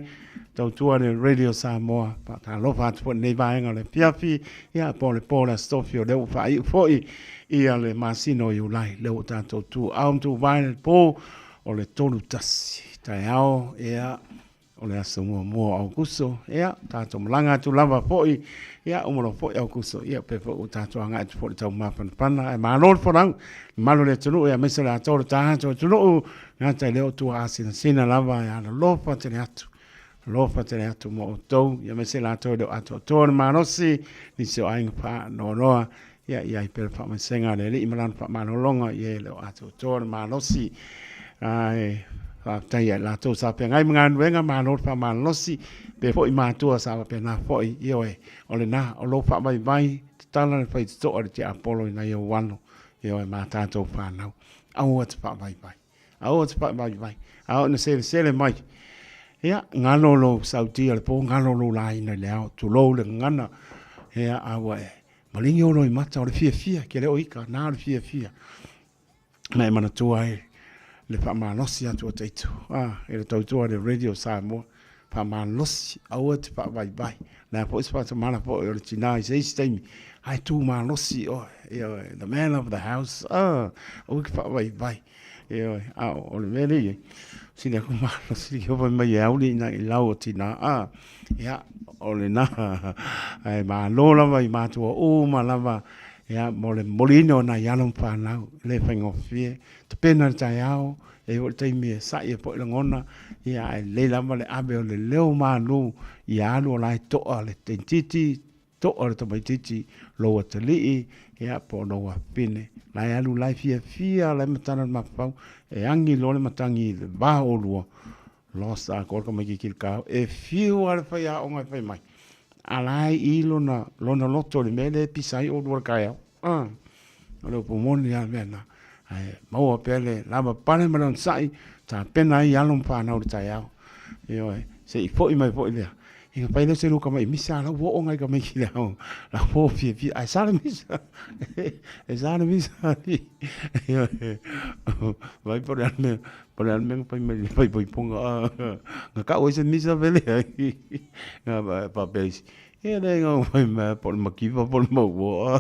tautua le Radio Samoa. Faatalofa atu foi i lenei vaega o le afiafi, ia po o le po o le Aso Tofi o lea ua faaiu foi ia le masina o Iulai, lea ua tatou tuuao ma tuuvae le po o le 31 taeao, ia O le aso muamua o Aokuso, ia, tatou malaga atu lava foi, ia, uma loa foi Aokuso, ia, pei foi ua tatou agai atu foi i le tau mafanafana, ae malo le folau, le mamalu o le atunuu, ia, aemaise o le atoa o le tatou atunuu, gata i lea o tuaasinasina lava, e alolofa tele atu, alofa tele atu mo outou, ia, aemaise latou e le o atoatoa le malosi, nisi o aiga faanoanoa, Ia i ai pea le faamaisega a le Alii ma Lana faamalologa i e le o atoatoa le malosi. Ae faafetai ia i latou sa feagai ma galuega, malo le faamalolosi, pea foi matua sa faapena foi, ioe, o lena, o lou faavaivai, tatala le faitotoa i le tiapolo i nai ou alo, ioe, ma tatou fanau. Aua te faavaivai. Aua te faavaivai. A oo ina selesele mai, ia, galo lou sautia i le po, galo lou laina i le ao, tulou le gagana, ia, a ua e Maligi o loimata o le fiafia, ke le o ika, na o le fiafia. Na e manatua ai le faamalosi atu o taitu. Ah, e le tautua le Radio Samoa. Faamalosi, aua te faavaivai. Na foi se faatamala foi o le tina i se isi taimi. Ai tū malosi oe, ioe, the man of the house. Ah, aua ke faavaivai. Ioe, a o le mea lea i ai, sili aku malosi ki opa mai e auli ina i lau o tina, a, ia, o lena, ae malo lava i matua uma lava, ia, mo le momoliina o nai alo ma fanau, e le faigofie, tapena le taeao, e i ai foi le taimi e sa'i ai foi lagona, ia, ae lelei lava le ave o le leo malu ia alu o la e to'a le teinititi, To'a le tamaitiiti lou atalii, ia, po o lou afafine. La e alu, la e fiafia, la e matala le mafaufau, e agi loa le matagi i le va o oulua, lost atoa le tamaitiiti i le kao, e fiu lava le faiaoga e fai mai, a la e i lona, lona loto i le mea lea e pisa ai oulua i le taeao. Ah, o le upu moni lava le mea lena. Ae maua pea le lavapapale ma le onosai, tapena ai alo ma fanau i le taeao. Ioe, se i foi mai foi lea, Ina fai lea o se luka mai misa la ua oo ngai ka mai ki le ao la ua fia fia ai sa le misa e sa le misa vai po le alme po le alme fai mai fai fai ponga nga ka oi se misa vele ai nga pa pe e le nga fai mai po le makifa po le maua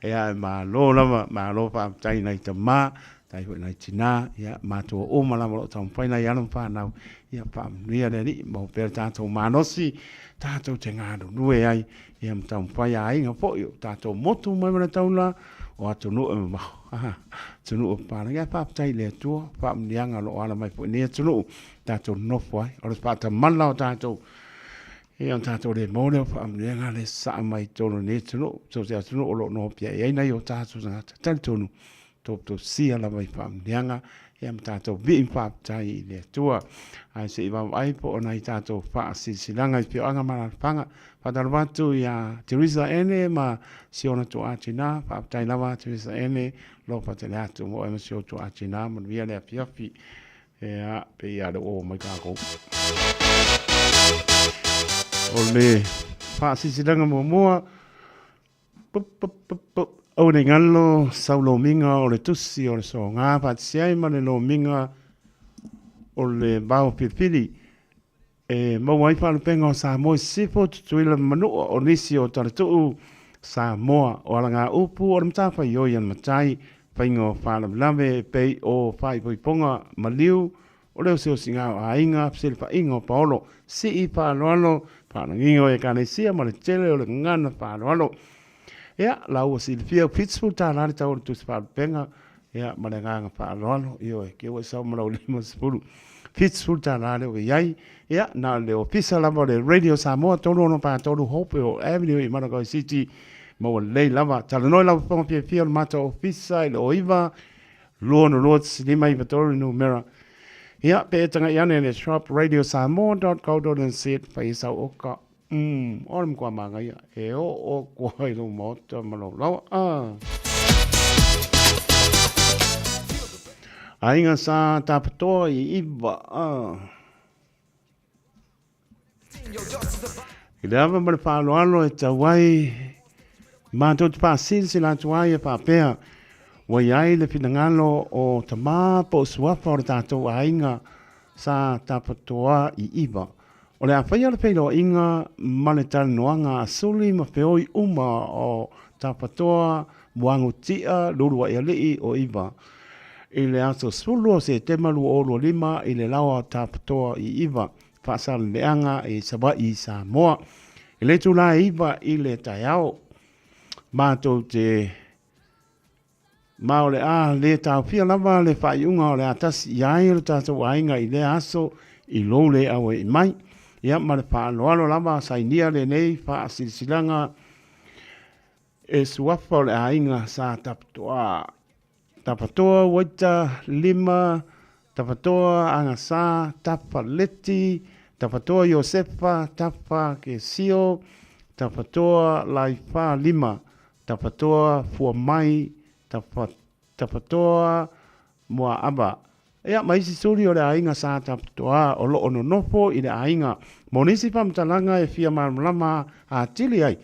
e ai malo lava malo faafetai nai tama Tai foi nai tina, ia, matua uma lava o lo o taumafai nai alo ma fanau, ia, faamanuia le Alii, maua pea le tatou malosi, tatou te galulue ai, ia, ma taumafai aiga foi o tatou motu mai ma le taula o atunuu e mamao, atunuu o papalagi. Ae faafetai i le Atua, faamanuiaga o lo o ala mai foi i nei atunuu, tatou nonofo ai, o le faatamala o tatou, ia, o tatou le maua lea o faamanuiaga lea e sasaa mai i totonu o lenei atunuu, so o se atunuu o lo o noho pea i ai nai o tatou tagata. Talitonu, Topetosia lava i faamanuiaga ia ma tatou vii ma faafetai i le Atua. Ae se i vaavaai po o nai tatou faasilasilaga i afioaga ma alaalafaga. Faatalofa atu ia Teresa Ene ma si ona tuaa tina. Faafetai lava Teresa Ene, alofa tele atu mo oe ma si ou tuaa tina. Manuia le afiafi. Ia, pei lava o lea ua oo mai tatou. O le faasilasilaga muamua, Aua ne i galo sau lomiga o le tusi o le soga faatasi ai ma le lomiga o le vao filifili e maua ai faalupega o Samoa i Sisifo, Tutuila ma Manua o nisi o Talatuu Samoa o alagaupu o le matafaioi a le matai faiga o faalavelave e pei o faaipoipoga maliu o le oseosiga o aiga, fesilafaiga o paolo, sii faaaloalo, faalagiga o Ekalesia ma le tele o le gagana faaaloalo. Ia, la ua silafia ua $70 le tau o le tusi faalupega, ia, ma le agaga faaaloalo, ioe, ke ua e sau ma lau 50, $70 lea ua i ai. Ia, na o le ofisa lava o le Radio Samoa, 3643 Hopewell Avenue i Manukau City, maua lelei lava. Talanoa i lau fofoga fiafia o le matou ofisa i le 09 2 2 5 9 3 numera. Ia, pe e taga'i ane i le shop radiosamoa.co.nz fai e sau oka. Umm, o le matua manaia, e oo atu ai i lou maota ma lou laoa. Ah. Aiga sa tapatoa i iva. Ah. I le ava ma le faaaloalo e tau ai, matou te faasilasila atu ai e faapea, ua i ai le finagalo o tama po o suafa o le tatou aiga sa tapatoa i iva. O le a faia le feiloaiga ma le talanoaga a suli ma feoi uma o Tapatoa, Muagutia, Luluaialii o Iva i le aso 12 o Setema 2025 i le laoa o Tapatoa i Iva, Faasaleleaga i Savaii, Samoa. I le itula e 9 i le taeao, matou te Ma o le a le taofia lava le faaiuga o le a tasi i ai lo tatou aiga i lea aso i lou le auai mai. Ia ma le faaaloalo lava sainia lenei faasilasilaga e suafa o le aiga sa Tapatoa. Tapatoa Uaita Lima, Tapatoa Agasa, Tafa Leti, Tapatoa Iosefa, Tafa Kesio, Tapatoa Laifa Lima, Tapatoa fua mai, tapa, tapatoa Moaaba. Ia, ma isi suli o le aiga sa Tapatoa o lo o nonofo i le aiga. Mo nisi faamatalaga e fia malamalama atili ai,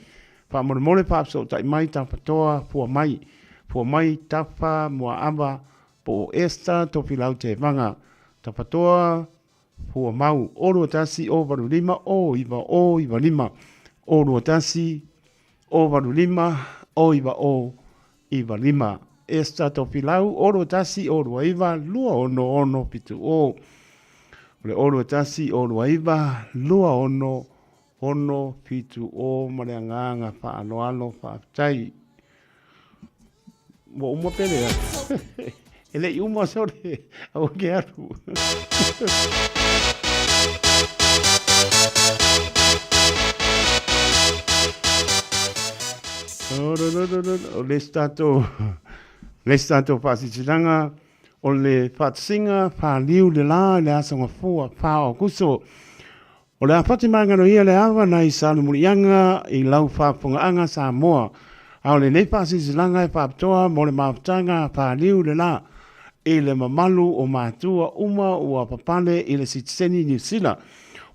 faamolemole faafesootai mai Tapatoa fua mai, fua mai Tafa Moaaba po o Esther Tofilau Tevaga. Tapatoa fua mau, 0 21 085 0 90 95, 0 21 O 85 o 9 o 95. Esther Tofilau, o 21 o 29 26 7 o. O le o 21 o 29 26 6 7 o ma le agaga faaaloalo faafetai. Ua uma pe lea? E le i uma sore, aua ke alu. O le isi tatou, le isi tatou faasilasilaga, o le faatasiga faliu le la i le Aso Gafua 4 o Aokuso. O le a fati magalo ia le ava nai Salumuliaga i lau faafofogaaga Samoa, a o lenei faasilasilaga e faapitoa mo le mafutaga faliu le la i le mamalu o matua uma ua papale i le sitiseni Niu Sila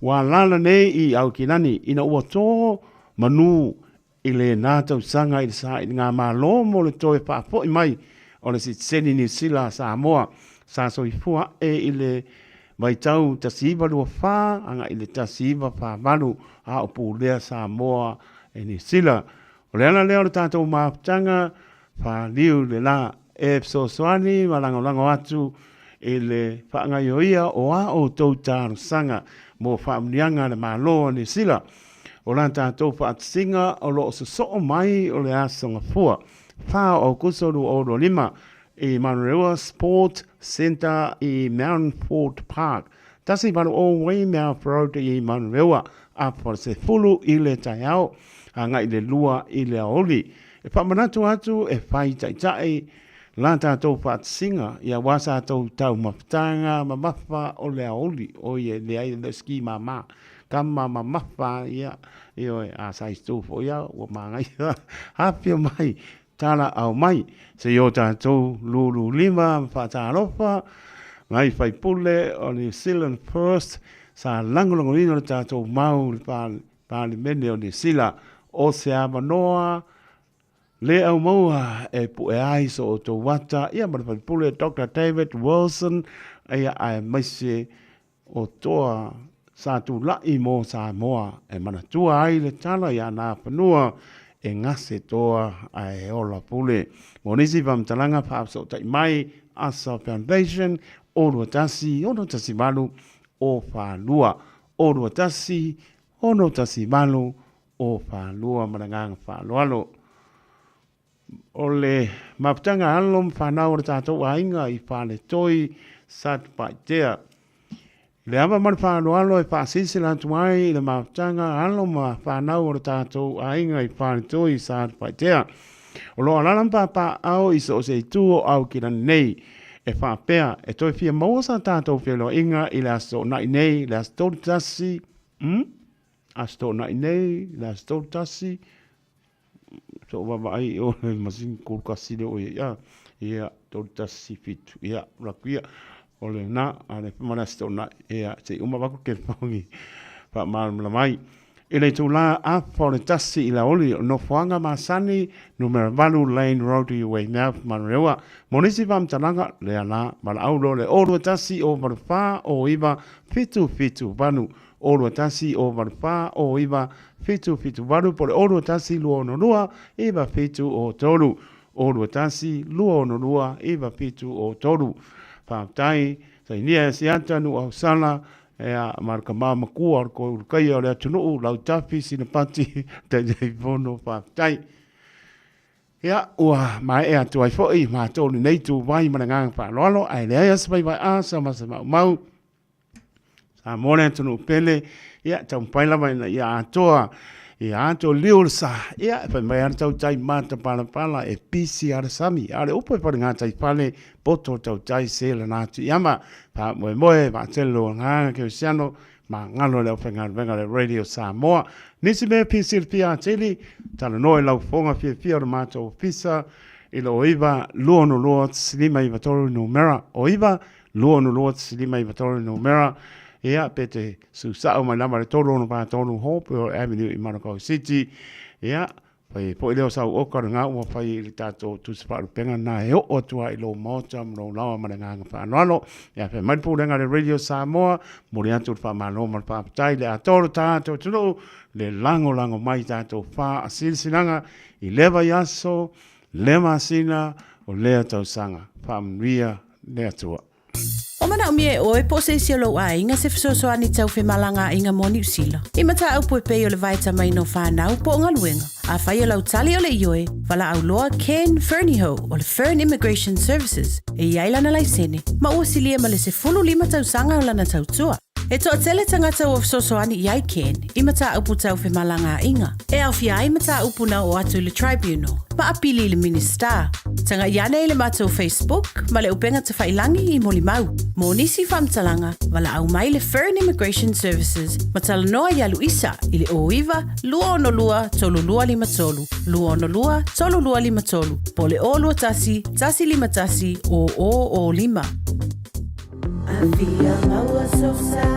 ua alaala nei i Aukilani ina ua to manu I lena tausaga i le sailiga malo mo le toe faafoi mai o le sitiseni Niu Sila a Samoa, sa soifua ae i le vaitau 1924 agai i le 1948 a o pulea Samoa e Niu Sila. O le ala lea o le tatou mafutaga faliu le la e fesoasoani ma lagolago atu i le faagaioia o a outou talosaga mo faamanuiaga a le Malo o Niu Sila. O la tatou faatasiga o lo o sosoo mai o le Aso Gafua, 4 o Aokuso 2025, i Manurewa Sport Centre i Mountfort Park, 180 Weymouth Road i Manurewa, afa le 10 i le taeao, agai le 2 i le aoauli. E faamanatu atu e fai taitai la tatou faatasiga ia aua sa tou taumafataga mamafa o le aoauli, oi e leai e le o se ki mama Tama mamafa ia, ioe, a size tu foi ia, ua manaia. Afio mai, tala ao mai, se i o tatou lulu lima ma faatalofa, nai faipule o New Zealand First, sa lagolagoina le tatou mau i le Palemene o Niu Sila, o se avanoa le aumaua e pue ai so outou ata, ia ma le faipule Doctor David Wilson, ia aemaise O toa sa tula'i mo Samoa e manatua ai le tala i ana fanua e gase toa ae ola pule. Mo nisi faamatalaga faafesootai mai Asa Foundation o 21 618 o 42 o 21 618 o 42 ma le agaga faaaloalo. O le mafutaga alo ma fanau o le tatou aiga i Faletoi, Satupaitea. I le ava ma le faaaloalo e faasilasila atu ai i le mafutaga alo ma fanau o le tatou aiga i Faletoi, Satupaitea. O lo o alaala ma papaaao i so o se itu o Aukilani nei. E faapea, e toe fia maua sa tatou feiloaiga i le Aso Toonai nei, le aso 31, umm, Aso Toonai nei, le aso 31, sou vaavaai i o le masini 31 lea ua i ai, a, ia, 31, 7, ia, alu atu ia, o lena, a le ma le Aso Toonai, ia, se i uma avatu le telefoni faamalamalama ai. I le itula afa o le 1 i le aoauli, o nofoaga masani numera 8 Lane Road i Weymouth, Manurewa. Mo nisi faamatalaga, lea la, valaau loa le 021 084 09 778, 021 084 09 778 po o le 021 262 9703, 021 262 9703. Faafetai, sainia e Asiata Nuuausala, Ea, ma le tama matua o le toe ulukaia o le atunuu, Lautafi Sinapati, Taitaifono, faafetai. Ia, ua maea atu ai foi matou lenei ituvai ma le agaga faaaloalo, ae leai lava se vaivai'a sa ma se maumau. Samoa le atunuu pele, ia, taumafai lava ina ia atoa ia ato liu le sa, ia, e fai mai lava le tautai matapalapala e pisi lava le sami, a o le upu e falegataifale, poto tautai se lana atu i ama. Faamoemoe vaatele lou agaga kerisiano magalo i le aufaigaluega a le Radio Samoa. Nisi mea fia silafia atili, talanoa i lau fofoga fiafia o le matou ofisa i le 09 262 593 numera, 09 262 593 numera, ia pe te susao mai lava i le 363 Hopewell Avenue i Manukau City, ia Fai foi lea o sau oka lena ua fai i le tatou tusi faalupega lena e oo atu ai i lou maota ma lou laoa ma le agaga faaaloalo. Ia fai mai le pulega a le Radio Samoa, momoli atu le faamalo ma le faafetai i le atoa o le tatou atunuu le lagolago mai i tatou faasilasilaga i lea vaiaso, lea masina, o lea tausaga. Faamanuia le Atua. O manaomia e oe po o se isi o lou aiga se fesoasoani tau femalagaaiga mo Niu Sila. I mataupu e pei o le vaetamaina o fanau po o galuega. Afai o lau tali o le ioe, valaau loa Ken Fernihough o le Fern Immigration Services e i ai lana laisene ma ua silia ma le 15 tausaga o lana tautua. E toatele tagata ua fesoasoani i ai Ken i mataupu tau femalagaaiga, e aofia ai mataupu na oo atu i le Tribunal ma apili i le Minisita. Tagai ane i le matou Facebook ma le upega tafailangi i molimau. Mo nisi faamatalaga, valaau mai le Fern Immigration Services ma talanoa iā Luisa i le 09 262 3253, 262 3253 po o le 021 151 0005. Afia maua sosa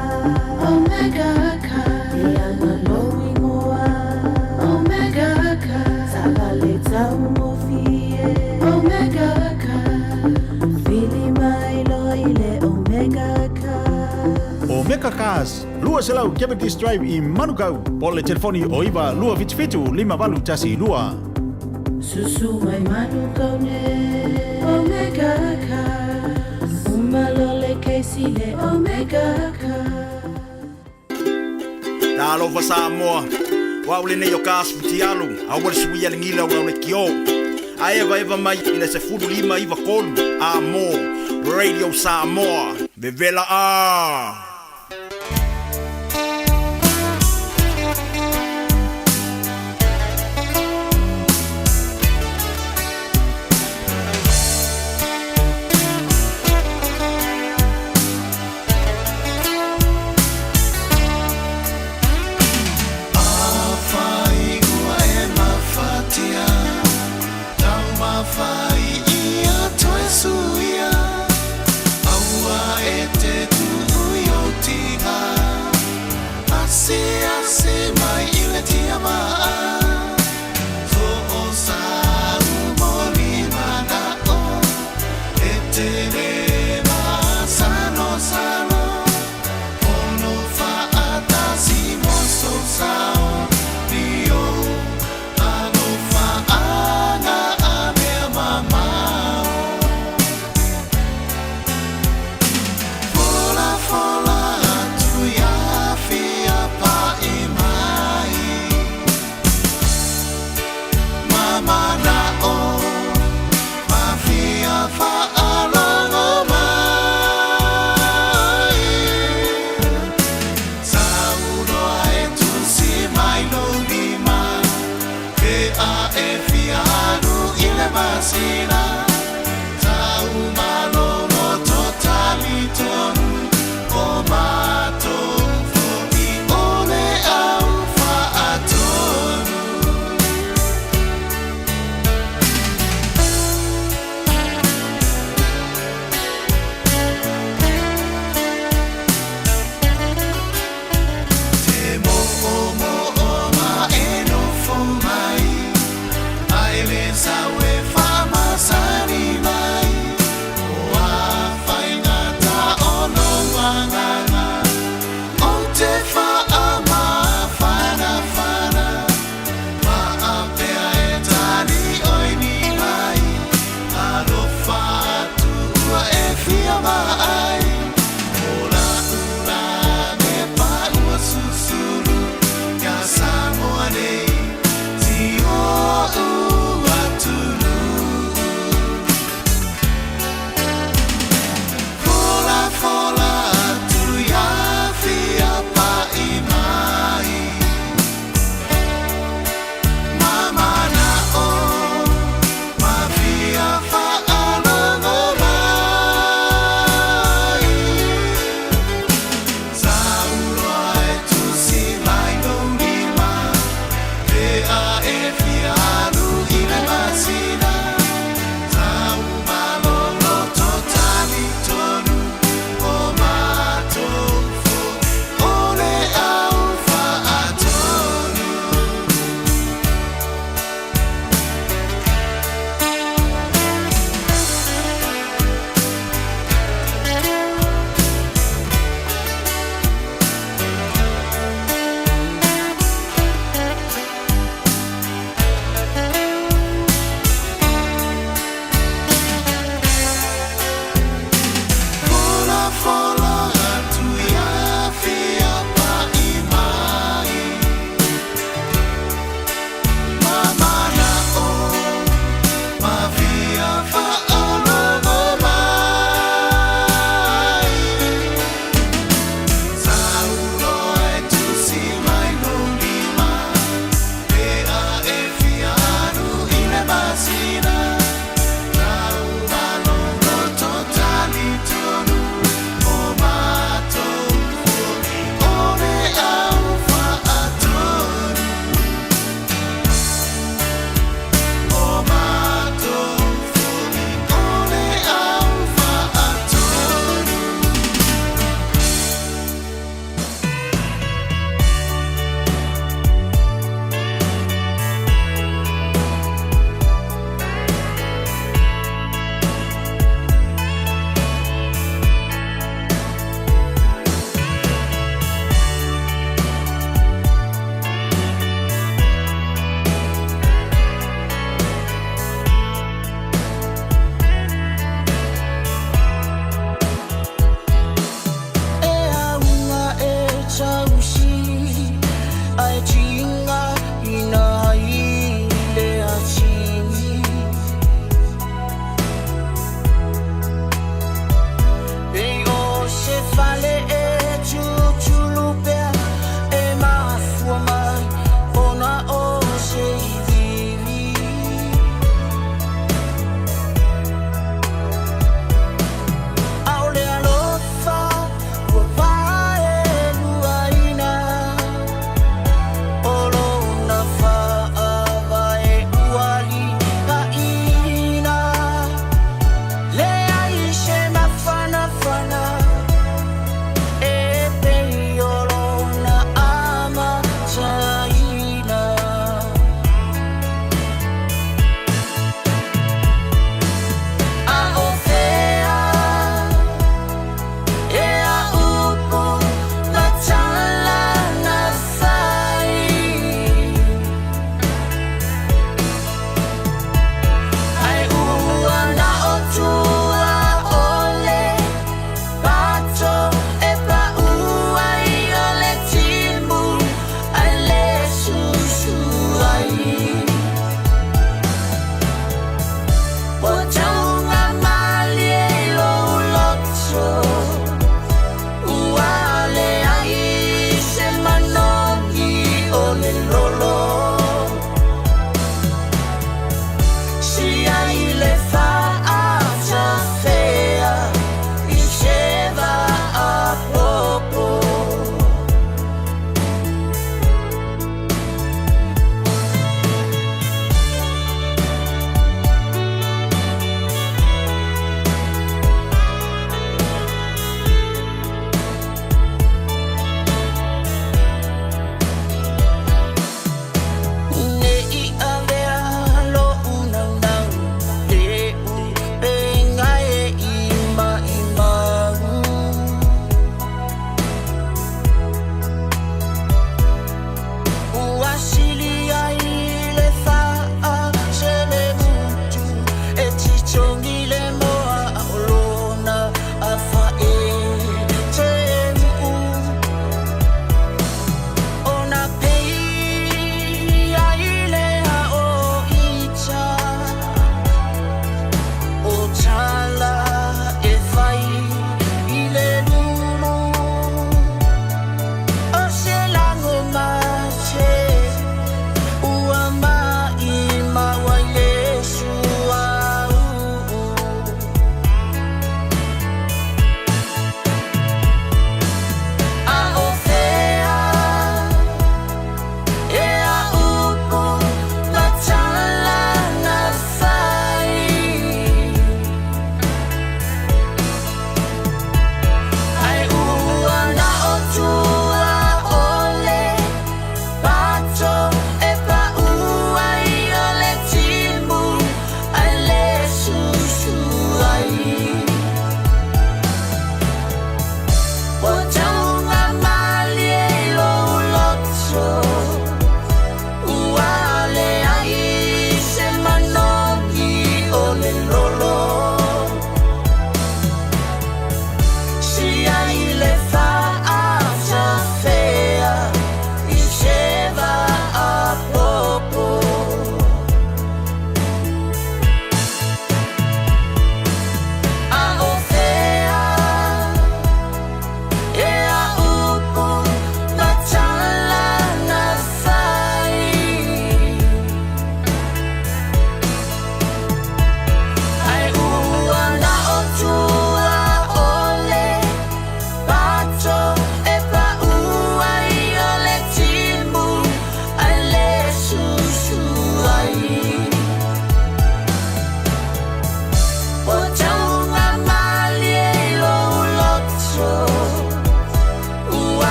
Omega ka Ia ma lou ingoa Omega ka Taavale taugofie Omega ka Vili mai loa i le Omega ka. Omega Cars, 200 Cavendish Drive i Manukau, po o le telefoni o 9 277 5812. Susu mai Manukau nei Omega Cars Uma loa le kesi le Omega Cars. Talofa Samoa, o au lenei o Kas Futialo, aua le suia le gila o lau lekiō. A evaeva mai i le 15 9 3 a mo Radio Samoa, vevela a! Afai ua e mafatia, Taumafai ia toe suia, Aua e te tuu i ou tinga, Asiasi mai i le tiamaa, Soosau moni manao, E tele masalosalo, Pono faatasi mo sou sao, Ni ou alofaaga a mea mamao. Folafola atu ia fia pa'i mai Ma mana'o ma fia fa'alogo mai Saunoa e tusi mai lou lima Fea e fia alu i le masina Tau malolo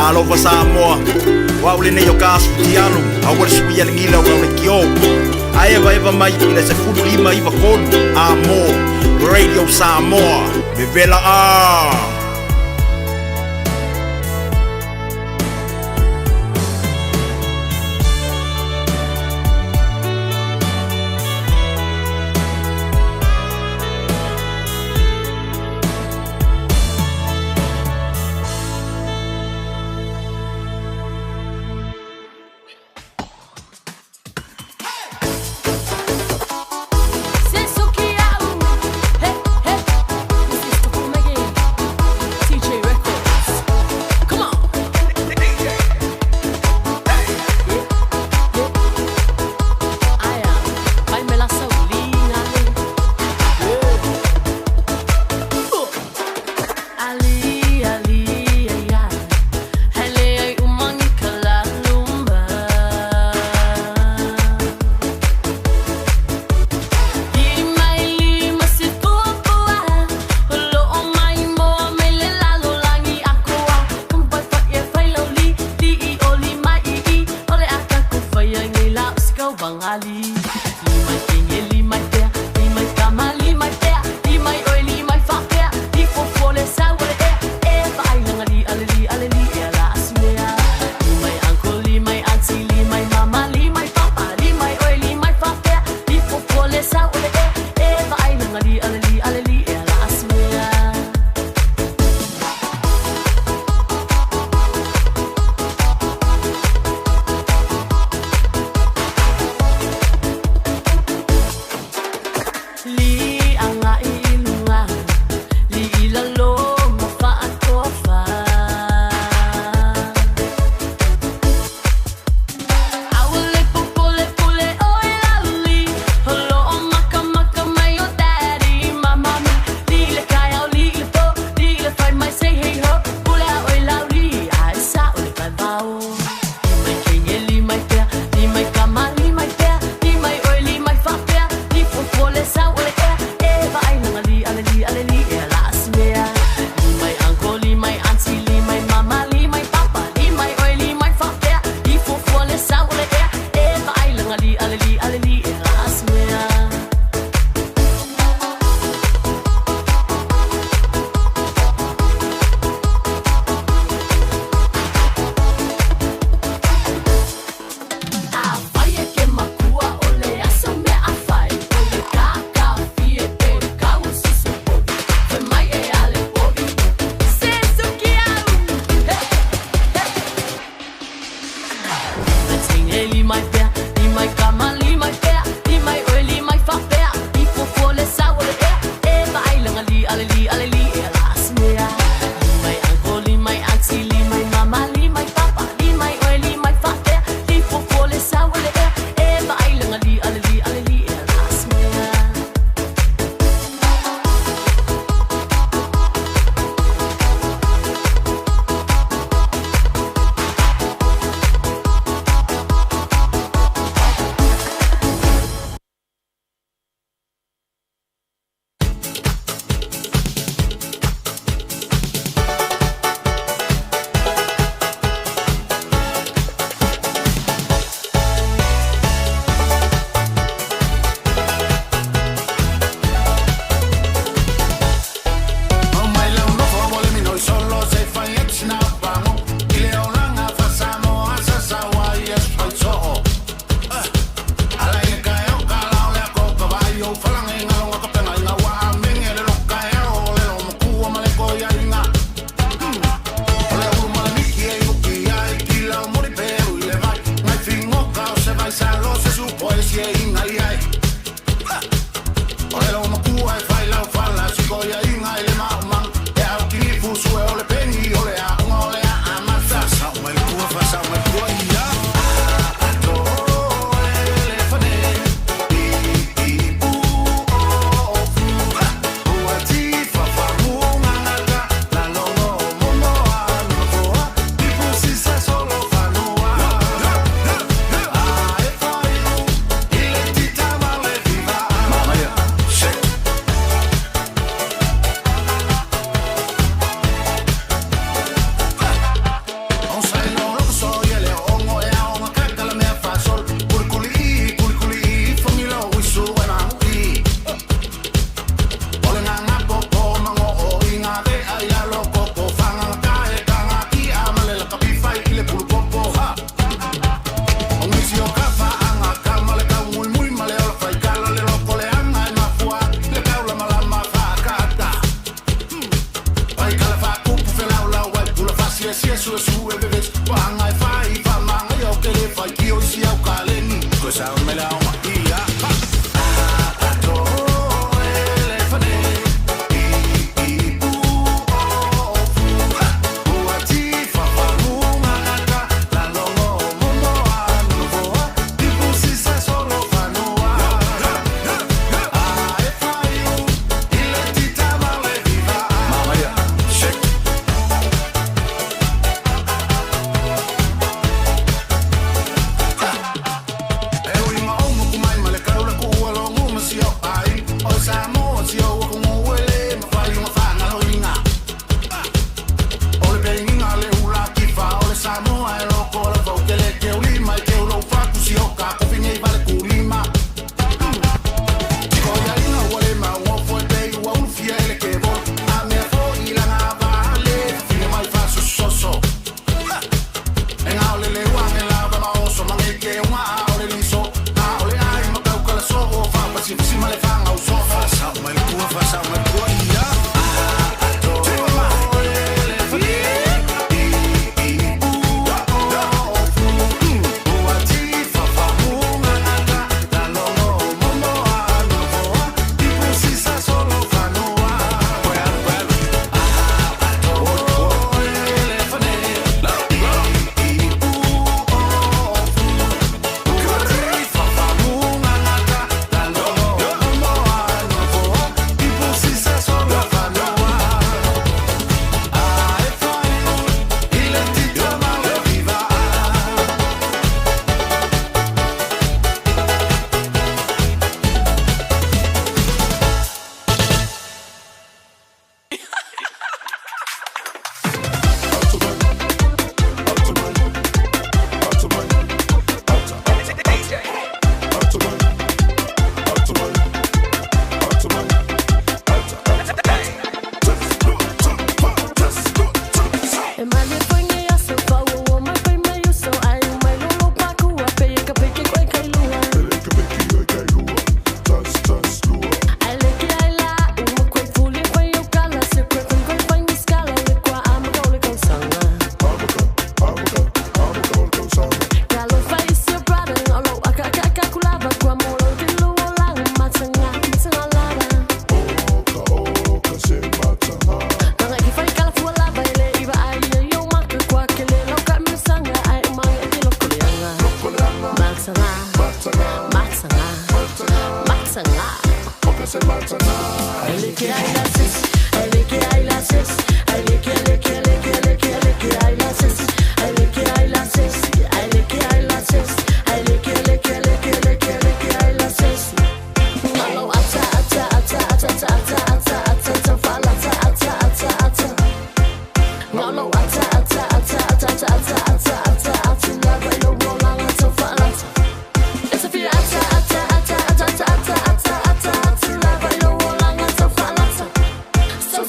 Talofa Samoa, O au lenei o ka asu tialo, aua le sui a le gila o lau leitio. A evaeva mai i le 15 93 a mo Radio Samoa, vevela a!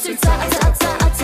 It's a, it's a, it's a,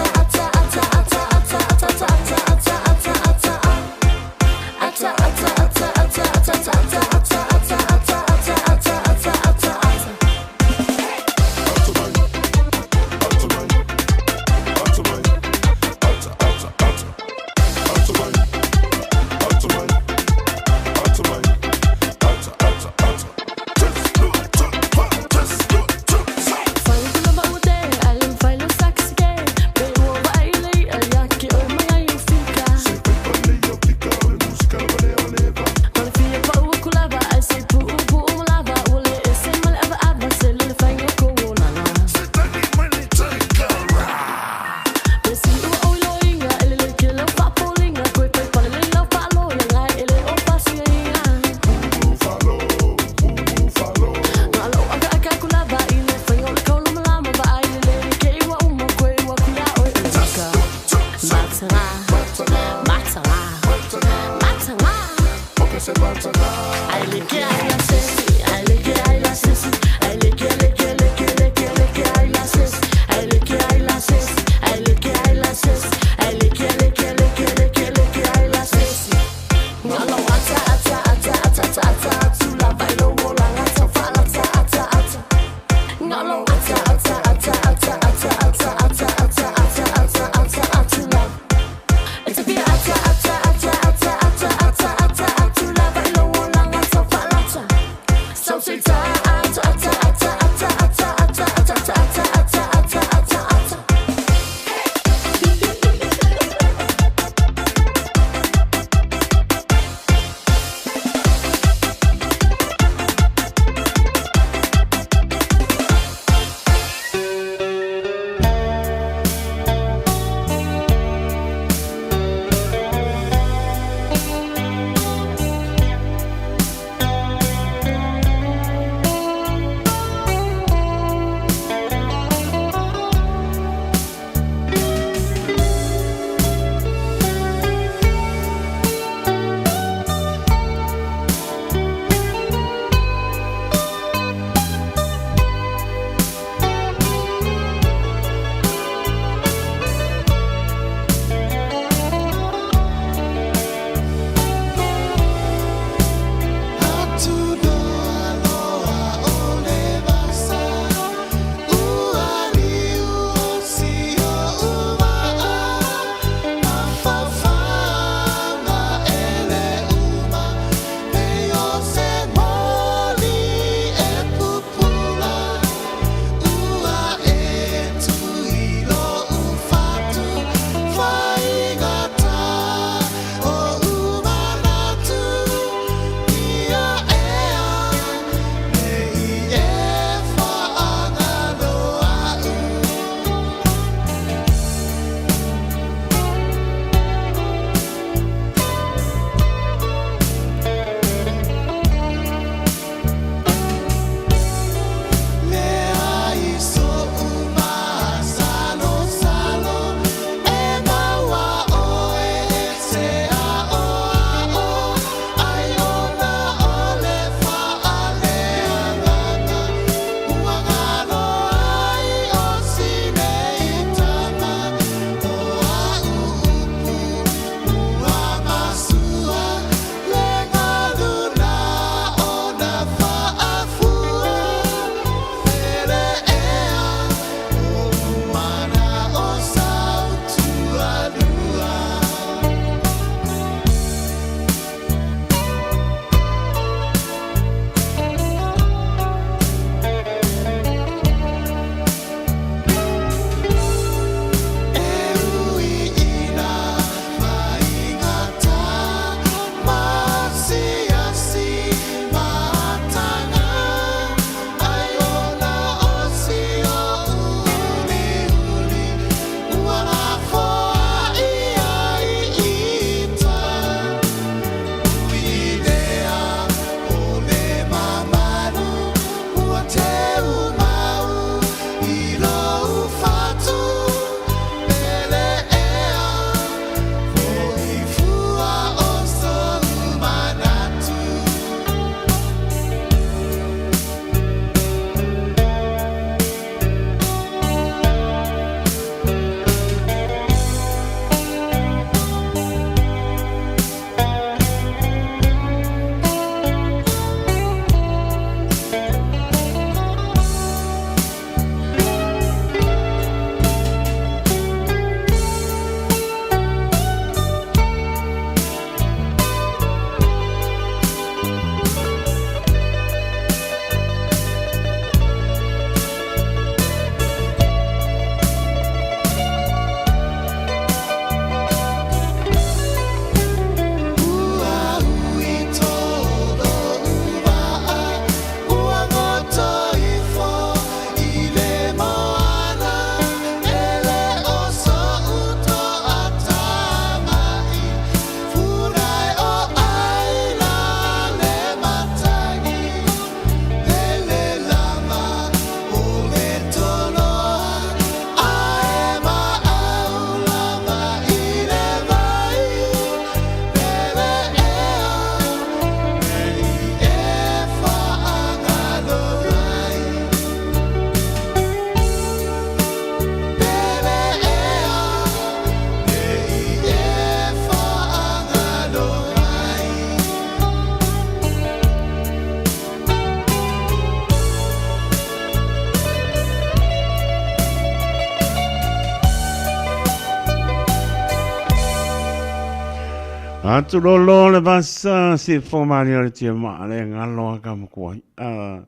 Atu lolo le vasa si fo mani o le tia ma le ngalo a ka makuai. A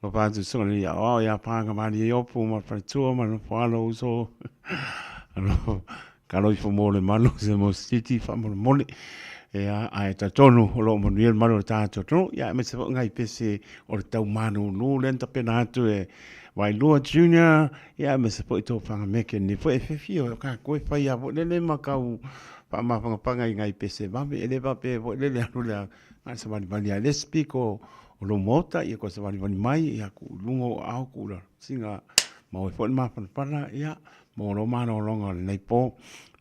lo pa tu so le ya o ya pa ka mani yo pu ma pa tu ma no pa lo uso. Alo ka lo ifo mo le malo se mo city fa mo mo le. E a ai ta tonu o lo mo ni malo ta to to ya me se ngai pese o le tau manu nu le ta pena atu e Wailua Junior ia me se foi to whanga meke ni foi e whiwhi o ka koe whai a foi lele ma kau whaamawhangapanga i ngai pese wawe e le wape foi lele alu lea ngai sa wali wali a lesbi ko o lo mota ia ko sa wali wali mai ia ku lunga o ao ku la singa ma oi foi mawhanapana ia mo lo mano longa o lenei po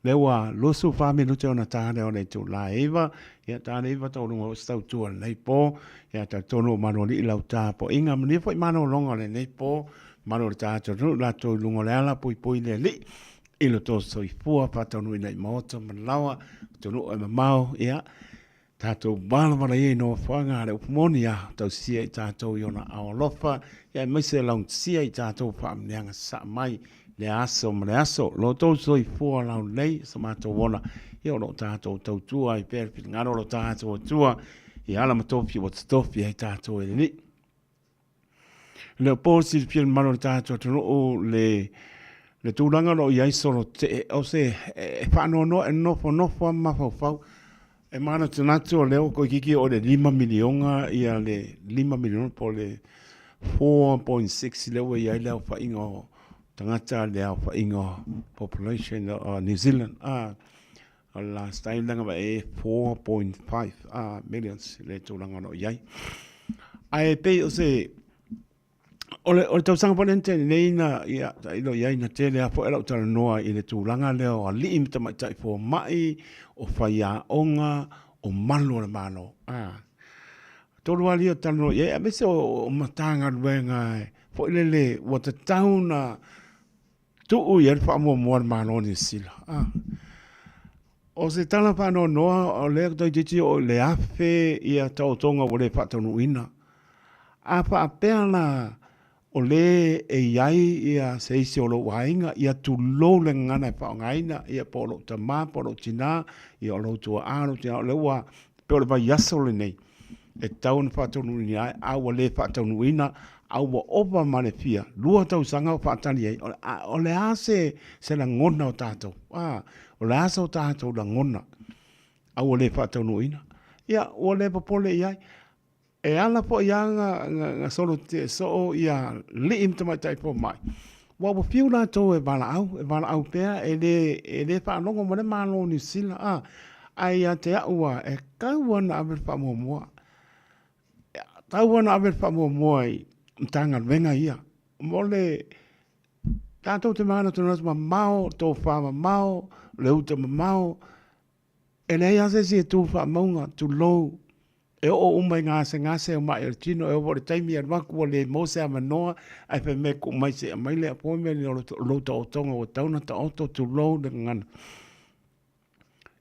le ua 24 minute ona tāne o nei tū la iwa ia tāne iwa tau lunga o stau tua lenei po ia tau tonu o mano li lau tā po inga mani foi mano longa o lenei po mano le tātou nu la tō lunga le ala pui pui le li i lo tō soifua pātau nui nei maota malawa tonu e mamao ia Tātou māramara ia i nofoanga a le upu moni a tausia i tātou i ona ao alofa, ia aemaise e laugatasia i tātou whaamaneanga saa mai le aso ma le aso. Lo tou soifua lau nei, sa mātou ona, ia o lo tātou tautua ai pea le finagalo o lo tātou Atua, i ala ma tofi ua totofi ai tātou e le Alii. Le po silafia le mamalu o le tatou atunuu le le tulaga o lo o i ai solo tee o se e faanoanoa e nofonofo lava ma mafaufau e manatunatu o lea ua toeitiiti oo i le lima miliona ia le lima miliona po o le 4.6 lea ua i ai le aofaiga o tagata le aofaiga o population o New Zealand a O le last time leaga wa e 4.5 millions le tulaga o lo o i ai. Ae pei o se, o le, o le tausaga foi lea na tele nei na, ia, tailo i ai na tele lava foi lau talanoa i le tulaga lea o alii ma tamaitai fomai, o faiaoga, o malu o le Malo. Tolu alii o talanoa i ai, aemaise o Matagaluega foi lele ua tatau ona Tuu i ai le faamuamua a le Malo o Niu Sila. Ah. O se tala faanoanoa, o lea toeitiiti oo i le 1000 ia taotoga ua le faataunuuina. A faapea la o le e i ai ia se isi o lou aiga, ia tulou le gagana e faaaogaina, ia po o lou tama, po o lou tina, ia o lou tuaa, lou tina, o lea ua pei o le vaiaso lenei e tatau ona faataunuuina ai, a ua le faataunuuina, a ua ova ma le fia lua tausaga o faatali ai, o le a se, se lagona o tatou? A, o le a so tatou lagona a ua le faataunuuina? Ia, ua le popole i ai. E ala foi lava na solo tetee soo ia alii ma tamaitai fomai, aua ua fiu latou e valaau, e valaau pea, e le, e le faalogo mai le Malo o Niu Sila, a, ae ia te au lava, e tau lava ona ave le faamuamua, e tau lava ona ave le faamuamua i Matagaluega ia, mo le tatou te manatunatu mamao, tofa mamao, le uta mamao, E leai lava se isi e tu faamauga, tulou, e oo uma i gasegase o ma'i o le tino, e oo foi i le taimi e alu atu ua le maua se avanoa, ae fai mai e tuu mai se i aumai le appointment o lou taotoga ua tatau ona taoto, tulou le gagana.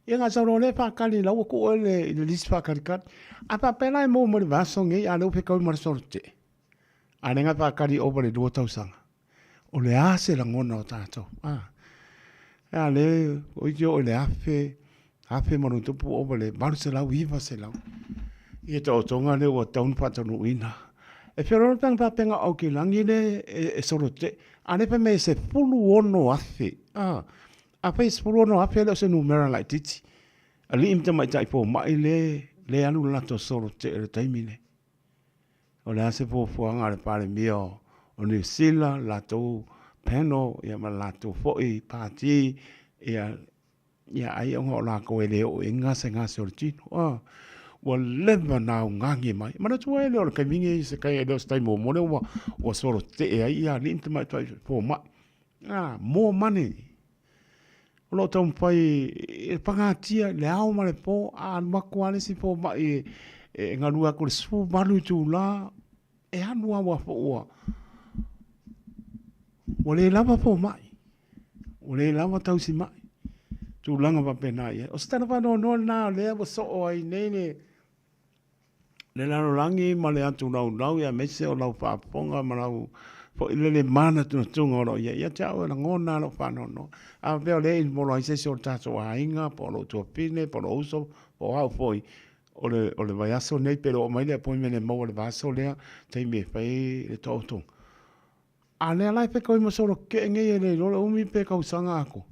Ia na sau loa lea faatali, la ua tuu oe i le lisi faatalitali. A faapea la e maua mai le vaiaso lenei, a o lea ua fetaui ma le solo tetee, a o lea na faatali ova i le 2 tausaga. O le a se lagona o tatou? A, a le, o iti oo i le afe, afe ma lona tupu ova i le 800, 900. Ia taotoga lea ua tatau ona faataunuuina. E feoloolo pe ana faapea na o Aukilagi le e solo tetee, a o lea e fai mai e 16,000. A, afai e 16,000 e le o se numera laitiiti. Alii ma tamaitai fomai le, le alu le latou solo tetee i le taimi lenei. O le a se fuafuaga a le Palemia o Niu Sila, le latou panel ia ma le latou foi pati ia, ia ai ona o latou e le oo i ai gasegase o le tino. Ah, ua leva ona augani mai. Manatua e le o le taimi nei se tai, e le o se taimi muamua lea ua, ua solo tetee ai ia alii ma tamaitai fomai. Ah, more money. O lo o taumafai e pagatia i le ao ma le po, a alu atu lava le isi fomai e galue atu i le 18 itula, e alu lava ua ua ua le lava fomai, ua le lava tausimai, tulaga faapena i ai. O se tala faanoanoa lena o lea ua soo ai nei le le lalolagi ma le atu laulau aemaise o lau faafofoga ma lau foi lele manatunatuga o lo o i ai. Ia te au e lagona lava lou faanoanoa. A faapea o lea e involve ai se isi o le tatou aiga po o lou tuafafine po o lou uso, Po o au foi, o le, o le vaiaso nei pe le oo mai le appointment e maua i le vaiaso lea, taimi e fai ai le taotoga. A lea la e fetaui ma solo tetee nei e le iloa le umi pe tausaga atoa.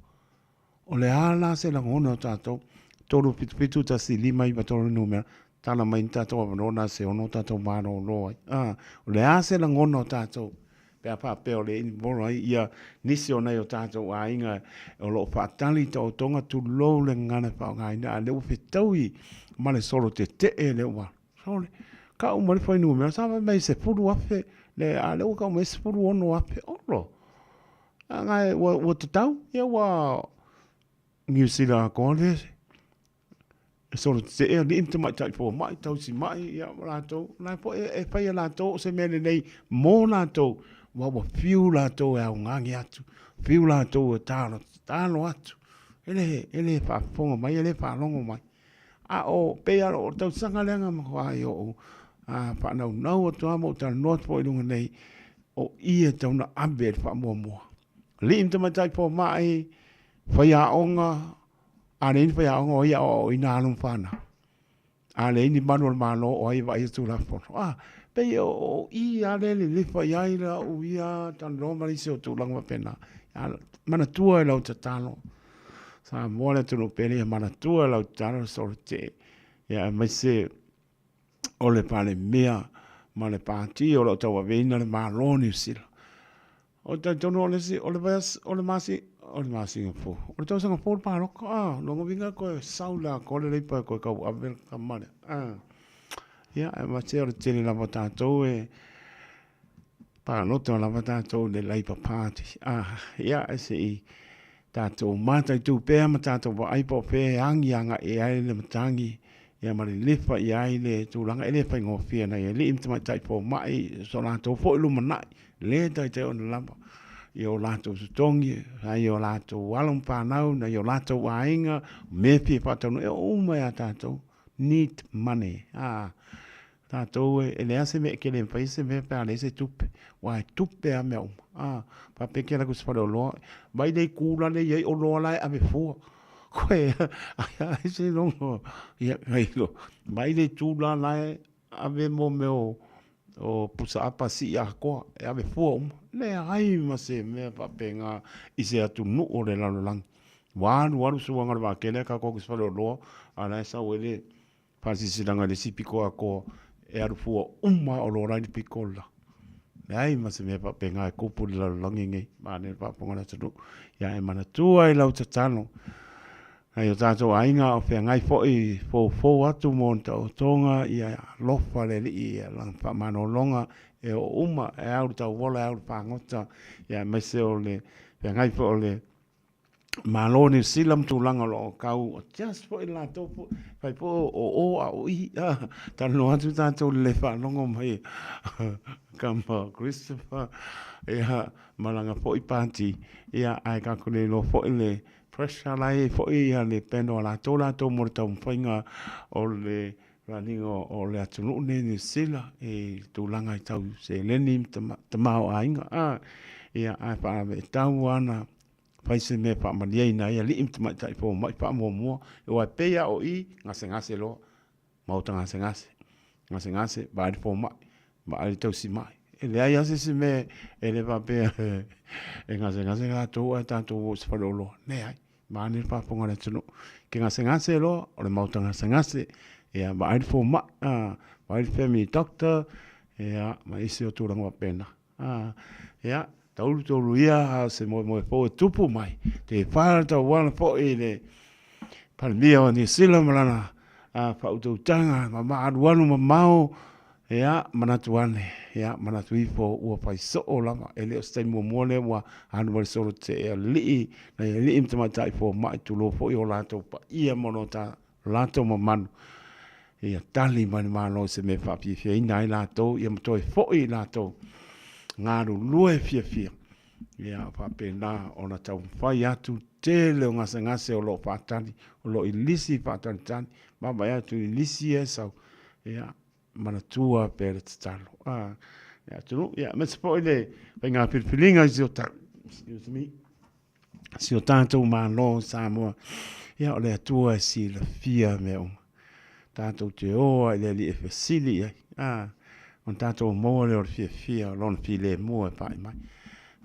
O le a la se lagona o tatou? 3 7 7 1 5 9 3 le numera, tala mai ni tatou avanoa na se ono tatou malolo ai. A, o le a se lagona o tatou pe a faapea o le involve ai ia nisi o nai o tatou aiga o lo o faatali i taotoga, tulou le gagana e faaaogaina, a o lea ua fetaui ma le solo tetee lea ua Sole, kau ma le fuainumera, sa fai mai e 10,000, le, a lea ua kau mai e 16,000. Olo, a na e, ua, ua tatau, ia ua Niu Sila atoa le, e solo tetee alii ma tamaitai fomai, tausi mai, ia ma latou, o la foi e fai e latou o se mea lelei mo latou, aua ua fiu latou e augani atu, fiu latou e talo, talo atu, e le, e le faafofoga mai, e le faalogo mai. A o, pei lava o le tausaga lea na matuai ou faanaunau atu lava ma ou talanoa atu foi i luga nei, o i e tatau ona ave le faamuamua. Alii ma tamaitai fomai, faiaoga, a leai ni faiaoga o ai e aoaoina alo ma fanau? A leai ni malu o le Malo o ai e vaaia Tulafono? A, pei o i lava lea e lelefa i ai lau ia talanoa ma nisi o tulaga faapena. Manatua i lau tatalo Samoa le atunuu pele ia manatua lau tatalo le solo tetee ia aemaise o le Palemia ma le Pati o lo o tauaveina le Malo o Niu Sila. O le talitonu o le isi, o le vaiaso, o le masina, o le masina fou, o le tausaga fou le palota, a, lona uiga e toe sau le atoa le Labour e toe tauave le tama lea, a. Ia, aemaise o le tele lava o tatou e palota lava tatou i le Labour Party, a, ia, se i tatou mataitu pea ma tatou vaai po o fea e agi agai i ai le matagi ia ma lilifa i ai le tulaga e le faigofie nai alii ma tamaitai fomai so latou foi lumanai le taitai ona lava i o latou totogi nai o latou alo ma fanau nai o latou aiga mea fia faataunuu e oo uma ia tatou need money a Tatou e leai se mea e te le mafai se mea pe a leai se tupe, aua e tupe lava mea uma. A, faapea e te alu atu i se faleoloa, vaai le itu la le i ai oloa la e ave fua. Koe ai se logo, ia, vaai le itu la la e ave mo mea o pusa apa sii atoa, e ave fua uma. Leai ma se mea faapena i se atunuu o le lalolagi. Ua alu alu suaga o le vaatele a tatou i se faleoloa, a o la e sau ai le Faasilasilaga i le isi pito atoa e alu fua uma lava oloa la i le pito le la. Leai ma se mea faapena e tupu i le lalolagi nei, manaia le faafofoga a le atunuu. Ia e manatua i lau tatalo nai o tatou aiga a o feagai foi foufou atu mo ni taotoga, ia alofa le Alii ia lana faamalologa e oo uma, e au le tauola e au le fagota, ia aemaise o le feagai foi o le Malo o Niu Sila ma tulaga o lo o tau adjust foi latou foi, fai foi o o a o i, a, talanoa atu tatou i le le faalogo mai kama Christopher, ia, ma lana foi pati, ia, ae tatou le iloa foi le pressure la e i ai foi ia le panel a latou latou mo le taumafaiga o le raniga o le atunuu nei Niu Sila i tulaga i tau seleni ma tamaoaiga, a, ia, ae faalaveetau lava na Fai se mea e faamalieina ai alii ma tamaitai fomai faamuamua, aua e pei lava o i, gasegase loa, maota gasegase, gasegase, vaai le fomai, vaai le tausimai. E leai lava se isi mea e le faapea e gasegase tatou ae tatou o i se faleoloa. Leai, vaeane le faafofoga a le atunuu. E te gasegase loa, o le maota gasegase, ia vaai le fomai, vaai le family doctor, ia ma isi o tulaga faapena. Ā, ia, taulu ia a o se moemoe fou e tupu mai, te whāra tauala foi i le Palemia o Niu Sila ma lana faautautaga ma maalualu mamao, ia, manatu ane, ia, manatu ifo ua fai soo lava, e le o se taimi muamua lea ua alu ai le solo tetee a le alii, nai alii ma tamaitai fomai, tulou foi o latou paia ma lo latou mamalu, ia tali mai le Malo i se mea e faafiafiaina ai latou, ia ma toe foi i latou galulue fiafia, ia faapena ona taumafai atu tele o gasegase o lo o faatali, o lo o i lisi faatalitali, vaavaai atu i lisi ia e sau, ia manatua pea le tatalo a le atunuu, ia aemaise foi le faiga filifiliga i si o ta, excuse me, si o tatou Malo o Samoa, ia o le Atua e silafia mea uma. Tatou te o ai i le Alii e fesili i ai, a, ona tatou maua lea o le fiafia o Lona filemu e pai mai.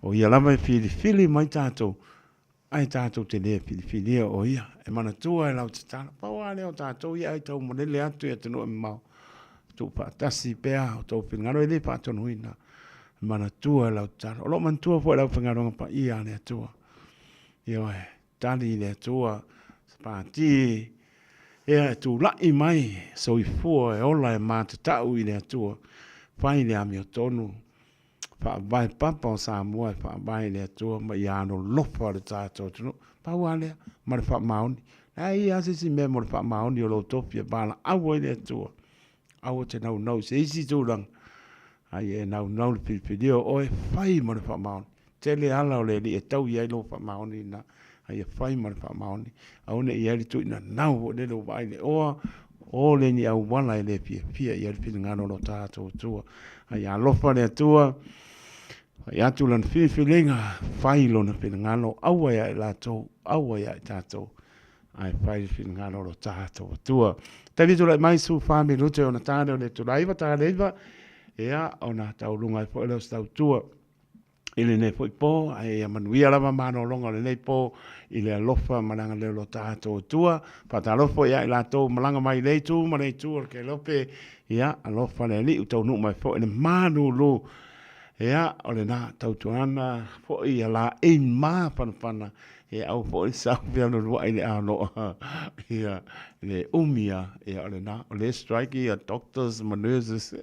O Ia lava e filifili mai tatou, ae tatou te le filifilia o Ia. E manatua e lau tatalo, pau lava lea o tatou ia ai taumalele atu i atunuu e mamao, tuufaatasi pea o tou finagalo e le faatonuina. E manatua e lau tatalo. O lo o manatua foi e le aufaigaluega paia a le Atua. Ioe, tali i le Atua, se pati ea e tulai mai, soifua e ola e matatau i le Atua, fai le amiotonu, faavae papa o Samoa e faavae i le Atua ma ia alolofa le tatou atunuu. Pau lava lea, ma le faamaoni. Leai lava se isi mea mo le faamaoni o lou tofi e valaau ai le Atua. Aua te naunau i se isi tulaga, a ia e naunau i le filifilia o oe, fai ma le faamaoni. Tele ala o le Alii e tau i ai lou faamaoni lena, a ia fai ma le faamaoni. Aua ne i i ai le tuuinanau foi lele ua vaai i le oa, o le ni auala e le fiafia i ai le finagalo o lo tatou Atua. A ia alofa le Atua, fai atu lana filifiliga, fai lona finagalo, aua ia i latou, aua ia i tatou, ae fai le finagalo o lo tatou Atua. Taimi tulai mai 14 minute ona ta lea o le itula 9, ta le 9, ia, ona tauluga ai foi lea o se tautua i lenei foi po, ae ia manuia lava malologa o lenei po i le alofa ma le agalelei o lo tatou Atua. Faatalofa foi ia i latou malaga mai i lea itu ma lea itu o le kelope, ia alofa le Alii ua taunuu mai foi le malulu. Ia, o lena tautuana foi ia laei mafanafana, ia aua foi le sau fealualuai i le aloa, ia le umi lava, ia o lena, o lea e strike ia doctors ma nurses,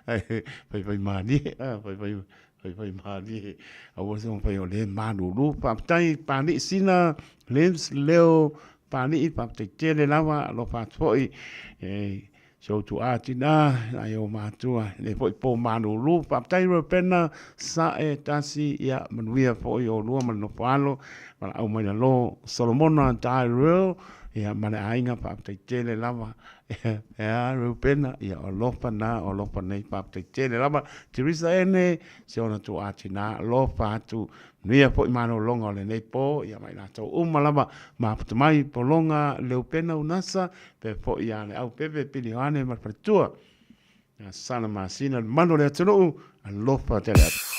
ae faifaimalie, faifai Faifaimalie, aua se mafai o lea e malulu. Faafetai Papalii Sina, Lims, Leo, Papalii, faafetai tele lava, alofa atu foi e si ou tuaa tina, nai ou matua, i lenei foi po malulu. Faafetai Reupena, Sae, Tasi, ia manuia foi oulua ma le nofo alo, valaau mai lalo Solomona Tyrell, ia ma le aiga, faafetai tele lava. E a Reupena, ia o alofa na, o alofa nei, faafetai tele lava. Teresa Ene, si ona tuaa tina, alofa atu, manuia foi malologa o lenei po, ia ma i latou uma lava, mafuta mai, Pologa, Reupena Unasa, faapea foi ia Leaupepe Pili Ioane ma le faletua, ia Sana Masina, le mamalu o le atunuu, alofa tele atu.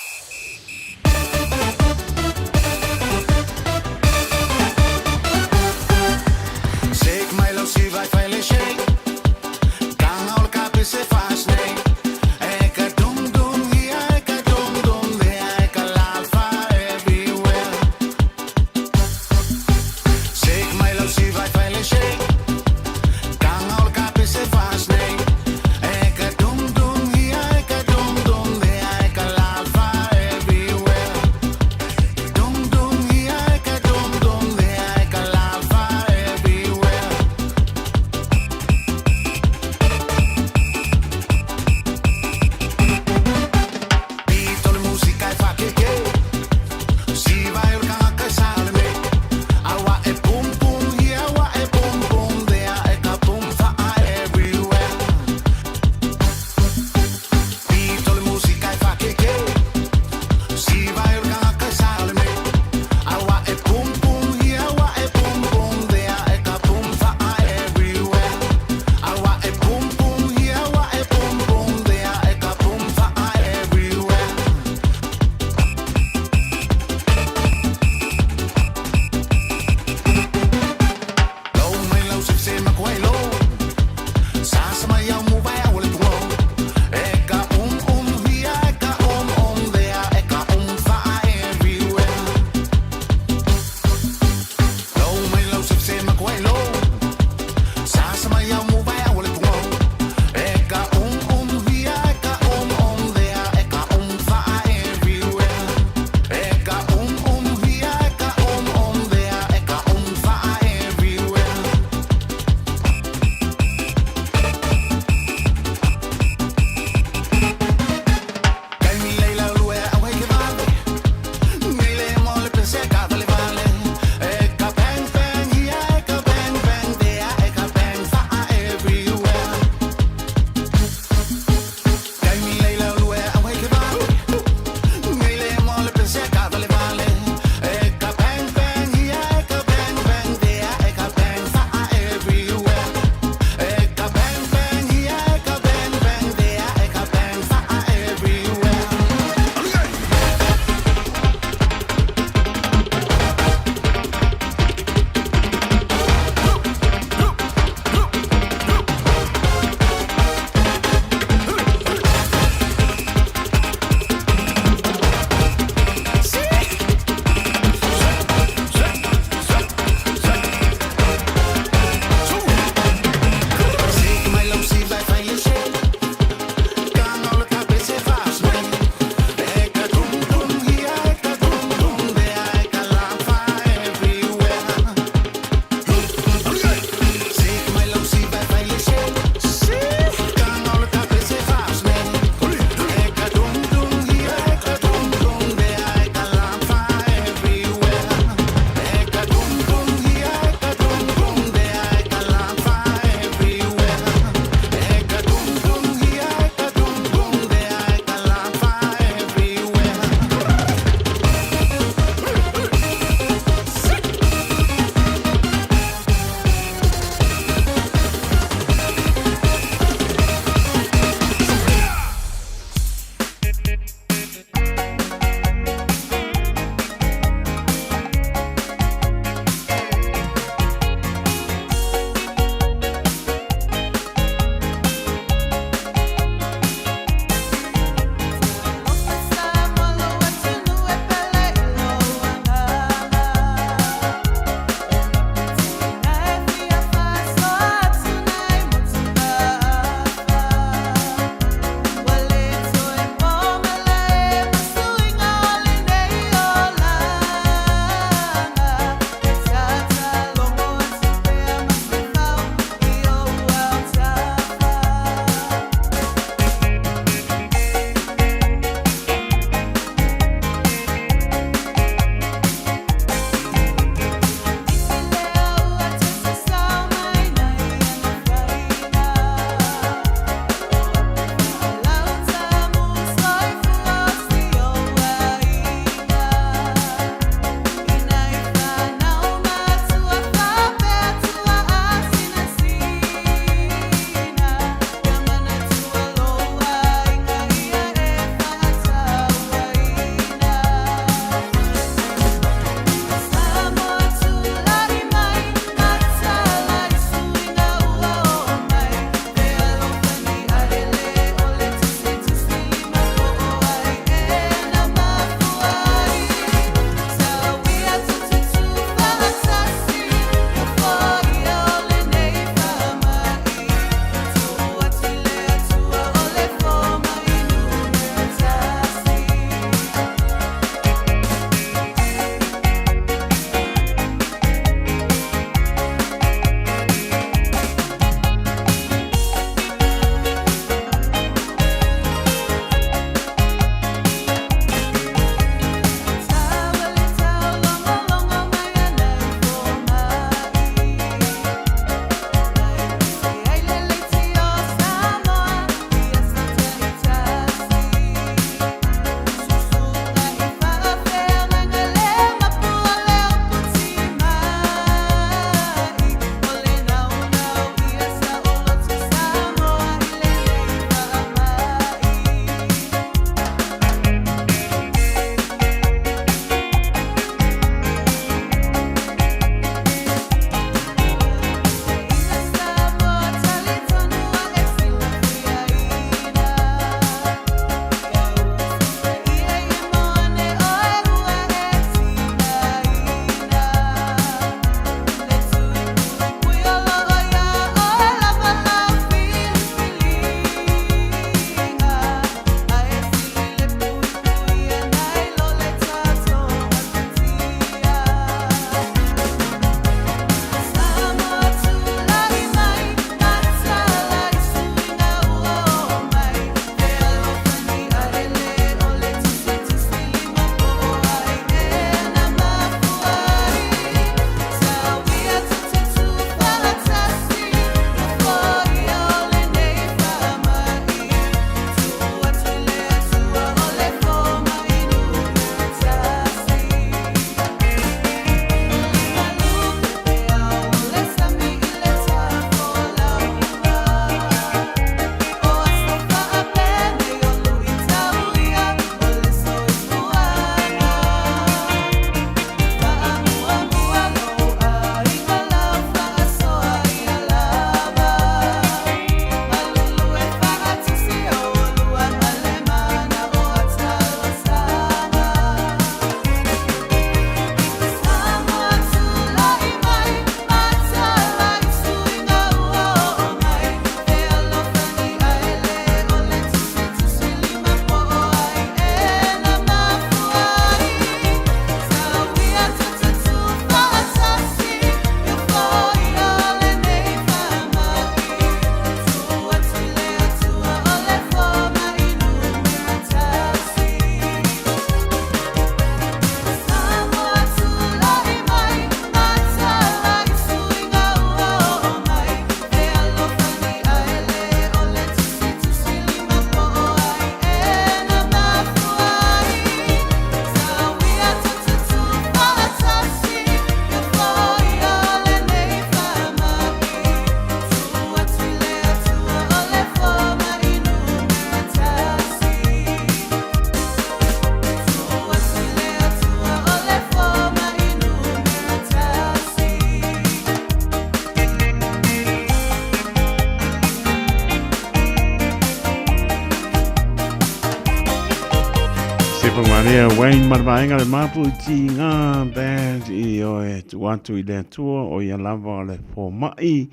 Whakamanea Wayne ma le vaega le mapu i Tīngā Band i oe tu atu i le atua o ia lava o le fōma'i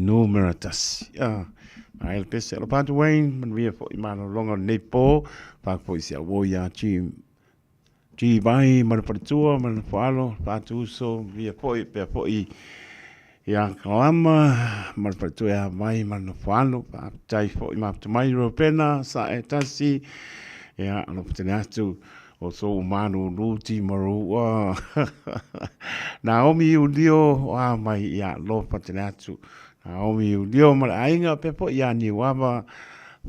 numera tasi. Ah, ai le pese alofa atu Wayne, manuia foi malologa o lenei pō, whāku foi si au ia G G vai ma le faletua ma le nofoalo, whātu uso, manuia foi pea foi ia Kalama ma le faletua ia vai ma le nofoalo, whāpitai foi maputa mai Ropena sa e tasi, ia alofa tele atu o sou malulu ti marua. Naomi Iulio o a mai ia alofa tele atu. Naomi Iulio ma le aiga pea foi ia Niuava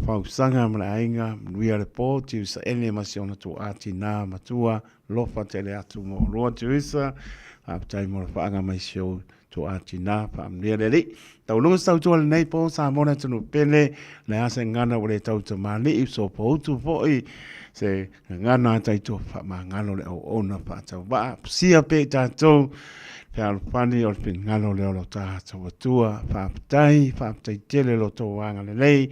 Fausaga ma le aiga, manuia le pō, Tiusa Ene ma si ona tuaa tinā matua, lofa tele atu mo olua Tiusa, faafetai mo le faaga mai si ou tuaa tinā, faamanuia le Alii. Taualuga se tautua lenei pō, Samoa le atunuu pele, le a se gagana ua le tau tamalii, sopoutu foi se gagana a taito faamagalo le auauna faatauvaa, fusia pea i tatou fealofani o le finagalo lea o lo tatou Atua. Faafetai, faafetai tele lo outou agalelei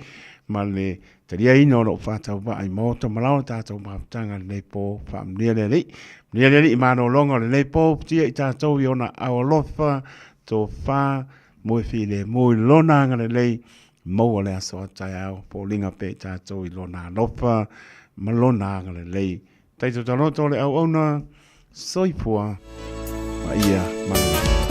ma le taliaina o lou faatauvaa i maota ma laoa tatou mafutaga i lenei po. Faamanuia le Alii. Manuia le Alii i malologa o lenei po, futia i tatou i ona aao alofa, tofa, moe filemu i lona agalelei, maua le aso a taeao, foliga pea i tatou i lona alofa ma lona agalelei. Taito taloto le auauna, soifua ma ia manuia.